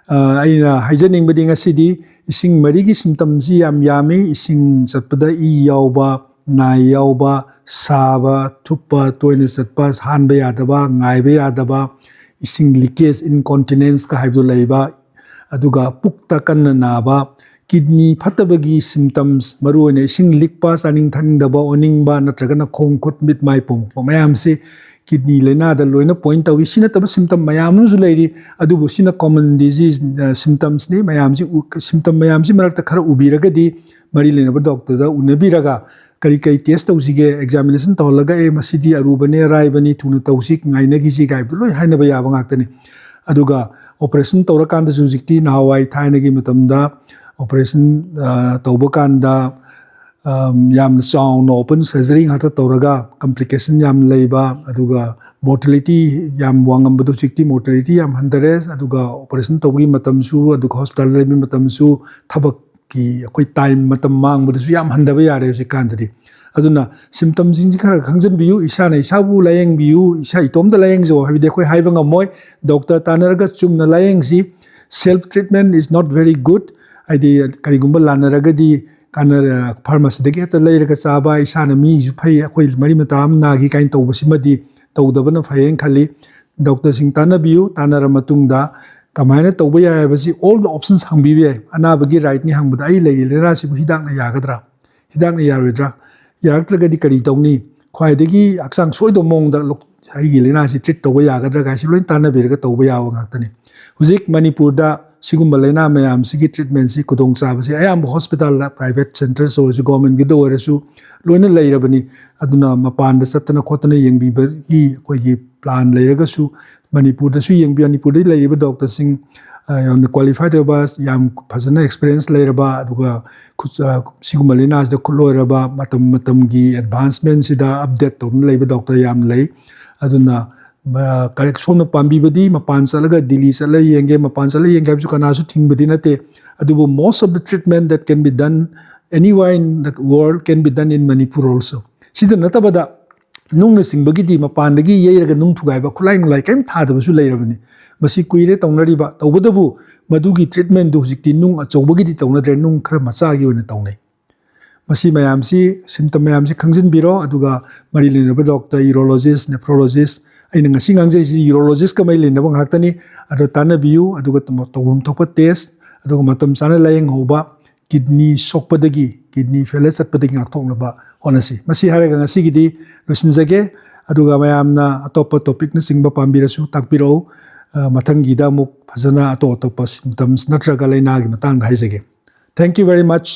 ꯑ, ꯑꯩꯅ ꯍꯥꯏꯖꯅꯤꯡꯕꯗꯤ ꯉꯁꯤꯗꯤ ꯏꯁꯤꯡ ꯃꯔꯤꯒꯤ symptomꯁꯤ ꯌꯥꯝ ꯌꯥꯝꯃꯤ꯫ ꯏꯁꯤꯡ ꯆꯠꯄꯗ ꯏ ꯌꯥꯎꯕ, ꯅꯥꯏ ꯌꯥꯎꯕ, ꯁꯥꯕ, ꯊꯨꯞꯄ, ꯇꯣꯏꯅ ꯆꯠꯄ, ꯍꯥꯟꯕ ꯌꯥꯗꯕ, ꯉꯥꯏꯕ ꯌꯥꯗꯕ, ꯏꯁꯤꯡ leakage, incontinenceꯀ ꯍꯥꯏꯕꯗꯨ ꯂꯩꯕ, ꯑꯗꯨꯒ ꯄꯨꯛꯇ ꯀꯟꯅ ꯅꯥꯕ, kidney ꯐꯠꯇꯕꯒꯤ symptoms, ꯃꯔꯨꯑꯣꯏꯅ ꯏꯁꯤꯡ ꯂꯤꯛꯄ, ꯆꯥꯅꯤꯡ ꯊꯛꯅꯤꯡꯗꯕ, ꯑꯣꯅꯤꯡꯕ, ꯅꯠꯇ꯭ꯔꯒꯅ ꯈꯣꯡ ꯈꯨꯠ ꯃꯤꯠ ꯃꯥꯏ ꯄꯣꯝꯃꯛꯄ ꯃꯌꯥꯝꯁꯤ ꯀꯤꯗꯅꯤ ꯂꯥꯏꯅꯥꯗ ꯂꯣꯏꯅ ꯄꯣꯏꯟ ꯇꯧꯏ꯫ ꯁꯤ ꯅꯠꯇꯕ ꯁꯤꯝꯇꯝ ꯃꯌꯥꯝ ꯑꯃꯁꯨ ꯂꯩꯔꯤ, ꯑꯗꯨꯕꯨ ꯁꯤꯅ ꯀꯣꯃꯟ ꯗꯤꯖꯤꯖ ꯁꯤꯝꯇꯝꯁꯅꯤ꯫ ꯃꯌꯥꯝꯁꯤ ꯎ- ꯁꯤꯝꯇꯝ ꯃꯌꯥꯝꯁꯤ ꯃꯔꯛꯇ ꯈꯔ ꯎꯕꯤꯔꯒꯗꯤ ꯃꯔꯤ ꯂꯩꯅꯕ ꯗꯣꯛꯇꯔꯗ ꯎꯅꯕꯤꯔꯒ ꯀꯔꯤ ꯀꯔꯤ ꯇꯦꯁ ꯇꯧꯁꯤꯒꯦ, ꯑꯦꯛꯖꯥꯃꯤꯅꯦꯁꯟ ꯇꯧꯍꯜꯂꯒ, "ꯑꯦ, ꯃꯁꯤꯗꯤ ꯑꯔꯨꯕꯅꯦ, ꯑꯔꯥꯏꯕꯅꯤ, ꯊꯨꯅ ꯇꯧꯁꯤ, ꯉꯥꯏꯅꯈꯤꯁꯤ" ꯍꯥꯏꯕꯗꯨ ꯂꯣꯏ ꯍꯥꯏꯅꯕ ꯌꯥꯕ ꯉꯥꯛꯇꯅꯤ꯫ ꯑꯗꯨꯒ ꯑꯣꯄꯔꯦꯁꯟ ꯇꯧꯔꯀꯥꯟꯗꯁꯨ ꯍꯧꯖꯤꯛꯇꯤ ꯅꯍꯥꯟꯋꯥꯏ ꯊꯥꯏꯅꯒꯤ ꯃꯇꯝꯗ ꯑꯣꯄꯔꯦꯁꯟ, ꯑ, ꯇꯧꯕ ꯀꯥꯟꯗ, ꯑꯝ, ꯌꯥꯝꯅ ꯆꯥꯎꯅ ꯑꯣꯄꯟ ꯁꯔꯖꯔꯤ ꯉꯥꯛꯇ ꯇꯧꯔꯒ ꯀꯝꯄ꯭ꯂꯤꯀꯦꯁꯟ ꯌꯥꯝ ꯂꯩꯕ, ꯑꯗꯨꯒ ꯃꯣꯔꯇꯦꯂꯤꯇꯤ ꯌꯥꯝ ꯋꯥꯡꯉꯝꯕꯗꯣ ꯍꯧꯖꯤꯛꯇꯤ ꯃꯣꯔꯇꯦꯂꯤꯇꯤ ꯌꯥꯝ ꯍꯟꯊꯔꯦ꯫ ꯑꯗꯨꯒ ꯑꯣꯄꯔꯦꯁꯟ ꯇꯧꯕꯒꯤ ꯃꯇꯝꯁꯨ, ꯑꯗꯨꯒ ꯍꯣꯁꯄꯤꯇꯥꯜ ꯂꯩꯕꯒꯤ ꯃꯇꯝꯁꯨ, ꯊꯕꯛꯀꯤ ꯑꯩꯈꯣꯏ ꯇꯥꯏꯝ ꯃꯇꯝ ꯃꯥꯡꯕꯗꯨꯁꯨ ꯌꯥꯝ ꯍꯟꯊꯕ ꯌꯥꯔꯦ ꯍꯧꯖꯤꯛꯀꯥꯟꯗꯗꯤ꯫ ꯑꯗꯨꯅ ꯁꯤꯝꯇꯝꯁꯤꯡꯁꯤ ꯈꯔ ꯈꯪꯖꯤꯟꯕꯤꯌꯨ, ꯏꯁꯥꯅ ꯏꯁꯥꯕꯨ ꯂꯥꯌꯦꯡꯕꯤꯌꯨ, ꯏꯁꯥ ꯏꯇꯣꯝꯇ ꯂꯥꯌꯦꯡꯖꯧ ꯍꯥꯏꯕꯗꯤ ꯑꯩꯈꯣꯏ ꯍꯥꯏꯕ ꯉꯝꯃꯣꯏ꯫ ꯗꯣꯛꯇꯔ ꯇꯥꯟꯅꯔꯒ ꯆꯨꯝꯅ ꯂꯥꯌꯦꯡꯁꯤ꯫ Self treatment is not very good꯫ ꯍꯥꯏꯗꯤ ꯀꯔꯤꯒꯨꯝꯕ ꯂꯥꯟꯅꯔꯒꯗꯤ ꯀꯥꯟꯅ-, ꯐꯥꯔꯃꯥꯁꯤꯗꯒꯤ ꯍꯦꯛꯇ ꯂꯩꯔꯒ ꯆꯥꯕ, ꯏꯁꯥꯅ ꯃꯤꯁꯨ ꯐꯩ, ꯑꯩꯈꯣꯏ ꯃꯔꯤ ꯃꯇꯥ ꯑꯃ ꯅꯥꯈꯤ ꯀꯥꯏꯅ ꯇꯧꯕꯁꯤꯃꯗꯤ ꯇꯧꯗꯕꯅ ꯐꯩ ꯍꯥꯏꯅ ꯈꯜꯂꯤ꯫ ꯗꯣꯛꯇꯔꯁꯤꯡ ꯇꯥꯟꯅꯕꯤꯌꯨ, ꯇꯥꯟꯅꯔ ꯃꯇꯨꯡꯗ ꯀꯃꯥꯏꯅ ꯇꯧꯕ ꯌꯥꯏ ꯍꯥꯏꯕꯁꯤ all the options ꯍꯪꯕꯤꯕ ꯌꯥꯏ꯫ ꯑꯅꯥꯕꯒꯤ ꯔꯥꯏꯠꯅꯤ ꯍꯪꯕꯗ, "ꯑꯩ ꯂꯩꯔꯤ ꯂꯥꯏꯅꯥꯁꯤꯕꯨ ꯍꯤꯗꯥꯛꯅ ꯌꯥꯒꯗ꯭ꯔꯥ? ꯍꯤꯗꯥꯛꯅ ꯌꯥꯔꯣꯏꯗ꯭ꯔꯥ? ꯌꯥꯔꯛꯇ꯭ꯔꯒꯗꯤ ꯀꯔꯤ ꯇꯧꯅꯤ? ꯈ꯭ꯋꯥꯏꯗꯒꯤ ꯍꯛꯆꯥꯡ ꯁꯣꯏꯗꯕ ꯃꯑꯣꯡꯗ ꯂꯣꯛ-, ꯑꯩꯒꯤ ꯂꯥꯏꯅꯥꯁꯤ ꯇ꯭ꯔꯤꯠ ꯇꯧꯕ ꯌꯥꯒꯗ꯭ꯔꯥ?" ꯀꯥꯏꯁꯤ ꯂꯣꯏ ꯇꯥꯟꯅꯕꯤꯔꯒ ꯇꯧꯕ ꯌꯥꯕ ꯉꯥꯛꯇꯅꯤ꯫ ꯍꯧꯖꯤꯛ ꯃꯅꯤꯄꯨꯔꯗ ꯁꯤꯒꯨꯝꯕ ꯂꯥꯏꯅꯥ ꯃꯌꯥꯝꯁꯤꯒꯤ ꯇ꯭ꯔꯤꯠꯃꯦꯟꯁꯤ ꯈꯨꯗꯣꯡꯆꯥꯕꯁꯤ ꯑꯌꯥꯝꯕ ꯍꯣꯁꯄꯤꯇꯥꯜꯗ, ꯄ꯭ꯔꯥꯏꯚꯦꯠ ꯁꯦꯟꯇꯔꯁ ꯑꯣꯏꯔꯁꯨ, ꯒꯣꯔꯃꯦꯟꯒꯤꯗ ꯑꯣꯏꯔꯁꯨ ꯂꯣꯏꯅ ꯂꯩꯔꯕꯅꯤ꯫ ꯑꯗꯨꯅ ꯃꯄꯥꯟꯗ ꯆꯠꯇꯅ ꯈꯣꯠꯇꯅ ꯌꯦꯡꯕꯤꯕꯒꯤ ꯑꯩꯈꯣꯏꯒꯤ ꯄ꯭ꯂꯥꯟ ꯂꯩꯔꯒꯁꯨ ꯃꯅꯤꯄꯨꯔꯗꯁꯨ ꯌꯦꯡꯕꯤ-, ꯃꯅꯤꯄꯨꯔꯗ ꯂꯩꯔꯤꯕ ꯗꯣꯛꯇꯔꯁꯤꯡ, ꯑ, ꯌꯥꯝꯅ ꯀ꯭ꯋꯥꯂꯤꯐꯥꯏꯗ ꯑꯣꯏꯕ, ꯌꯥꯝ ꯐꯖꯅ ꯑꯦꯛꯁꯄꯤꯔꯤꯌꯦꯟꯁ ꯂꯩꯔꯕ, ꯑꯗꯨꯒ ꯈꯨꯠ-, ꯑ, ꯁꯤꯒꯨꯝꯕ ꯂꯥꯏꯅꯥꯁꯤꯗ ꯈꯨꯠꯂꯣꯏꯔꯕ, ꯃꯇꯝ ꯃꯇꯝꯒꯤ ꯑꯦꯗꯚꯥꯟꯁꯃꯦꯟꯁꯤꯗ ꯑꯞꯗꯦꯠ ꯇꯧꯗꯨꯅ ꯂꯩꯕ ꯗꯣꯛꯇꯔ ꯌꯥꯝ ꯂꯩ꯫ ꯑꯗꯨꯅ, ꯑ, ꯀꯔꯦꯛ-, ꯁꯣꯝꯅ ꯄꯥꯝꯕꯤꯕꯗꯤ ꯃꯄꯥꯟ ꯆꯠꯂꯒ ꯗꯤꯜꯂꯤ ꯆꯠꯂ ꯌꯦꯡꯒꯦ, ꯃꯄꯥꯟ ꯆꯠꯂ ꯌꯦꯡꯒꯦ ꯍꯥꯏꯕꯁꯨ ꯀꯅꯥꯁꯨ ꯊꯤꯡꯕꯗꯤ ꯅꯠꯇꯦ꯫ ꯑꯗꯨꯕꯨ most of the treatment that can be done anywhere in the world can be done in Manipur also꯫ ꯁꯤꯗ ꯅꯠꯇꯕꯗ ꯅꯨꯡꯅ ꯆꯤꯡꯕꯒꯤꯗꯤ ꯃꯄꯥꯟꯗꯒꯤ ꯌꯩꯔꯒ ꯅꯨꯡ ꯊꯨꯒꯥꯏꯕ, ꯈꯨꯠꯂꯥꯏ ꯅꯨꯡꯂꯥꯏ ꯀꯔꯤꯝ ꯊꯥꯗꯕꯁꯨ ꯂꯩꯔꯕꯅꯤ꯫ ꯃꯁꯤ ꯀꯨꯏꯔꯦ ꯇꯧꯅꯔꯤꯕ꯫ ꯇꯧꯕꯇꯕꯨ ꯃꯗꯨꯒꯤ ꯇ꯭ꯔꯤꯠꯃꯦꯟꯗꯨ ꯍꯧꯖꯤꯛꯇꯤ ꯅꯨꯡ ꯑꯆꯧꯕꯒꯤꯗꯤ ꯇꯧꯅꯗ꯭ꯔꯦ, ꯅꯨꯡ ꯈꯔ ꯃꯆꯥꯒꯤ ꯑꯣꯏꯅ ꯇꯧꯅꯩ꯫ ꯃꯁꯤ ꯃꯌꯥꯝꯁꯤ, ꯁꯤꯝꯇꯝ ꯃꯌꯥꯝꯁꯤ ꯈꯪꯖꯤꯟꯕꯤꯔꯣ, ꯑꯗꯨꯒ ꯃꯔꯤ ꯂꯩꯅꯕ ꯗꯣꯛꯇꯔ, ꯌꯨꯔꯣꯂꯣꯖꯤꯁ, ꯅꯦꯐ꯭ꯔꯣꯂꯣꯖꯤꯁ, ꯑꯩꯅ ꯉꯁꯤ ꯉꯥꯡꯖꯔꯤꯁꯤ ꯌꯨꯔꯣꯂꯣꯖꯤꯁꯀ ꯃꯔꯤ ꯂꯩꯅꯕ ꯉꯥꯛꯇꯅꯤ꯫ ꯑꯗꯣ ꯇꯥꯟꯅꯕꯤꯌꯨ, ꯑꯗꯨꯒ ꯇꯧꯐꯝ ꯊꯣꯛꯄ ꯇꯦꯁ, ꯑꯗꯨꯒ ꯃꯇꯝ ꯆꯥꯅ ꯂꯥꯌꯦꯡꯍꯧꯕ, ꯀꯤꯗꯅꯤ ꯁꯣꯛꯄꯗꯒꯤ, ꯀꯤꯗꯅꯤ ꯐꯦꯂꯔ ꯆꯠꯄꯗꯒꯤ ꯉꯥꯛꯊꯣꯛꯅꯕ ꯍꯣꯠꯅꯁꯤ꯫ ꯃꯁꯤ ꯍꯥꯏꯔꯒ ꯉꯁꯤꯒꯤꯗꯤ ꯂꯣꯏꯁꯤꯟꯖꯒꯦ꯫ ꯑꯗꯨꯒ ꯃꯌꯥꯝꯅ ꯑꯇꯣꯞꯄ ꯇꯣꯄꯤꯛꯅꯆꯤꯡꯕ ꯄꯥꯝꯕꯤꯔꯁꯨ ꯇꯥꯛꯄꯤꯔꯛꯎ꯫ ꯑ, ꯃꯊꯪꯒꯤꯗ ꯑꯃꯨꯛ ꯐꯖꯅ ꯑꯇꯣꯞ ꯑꯇꯣꯞꯄ ꯁꯤꯝꯇꯝꯁ ꯅꯠꯇ꯭ꯔꯒ ꯂꯥꯏꯅꯥꯒꯤ ꯃꯇꯥꯡꯗ ꯍꯥꯏꯖꯒꯦ꯫ Thank you very much.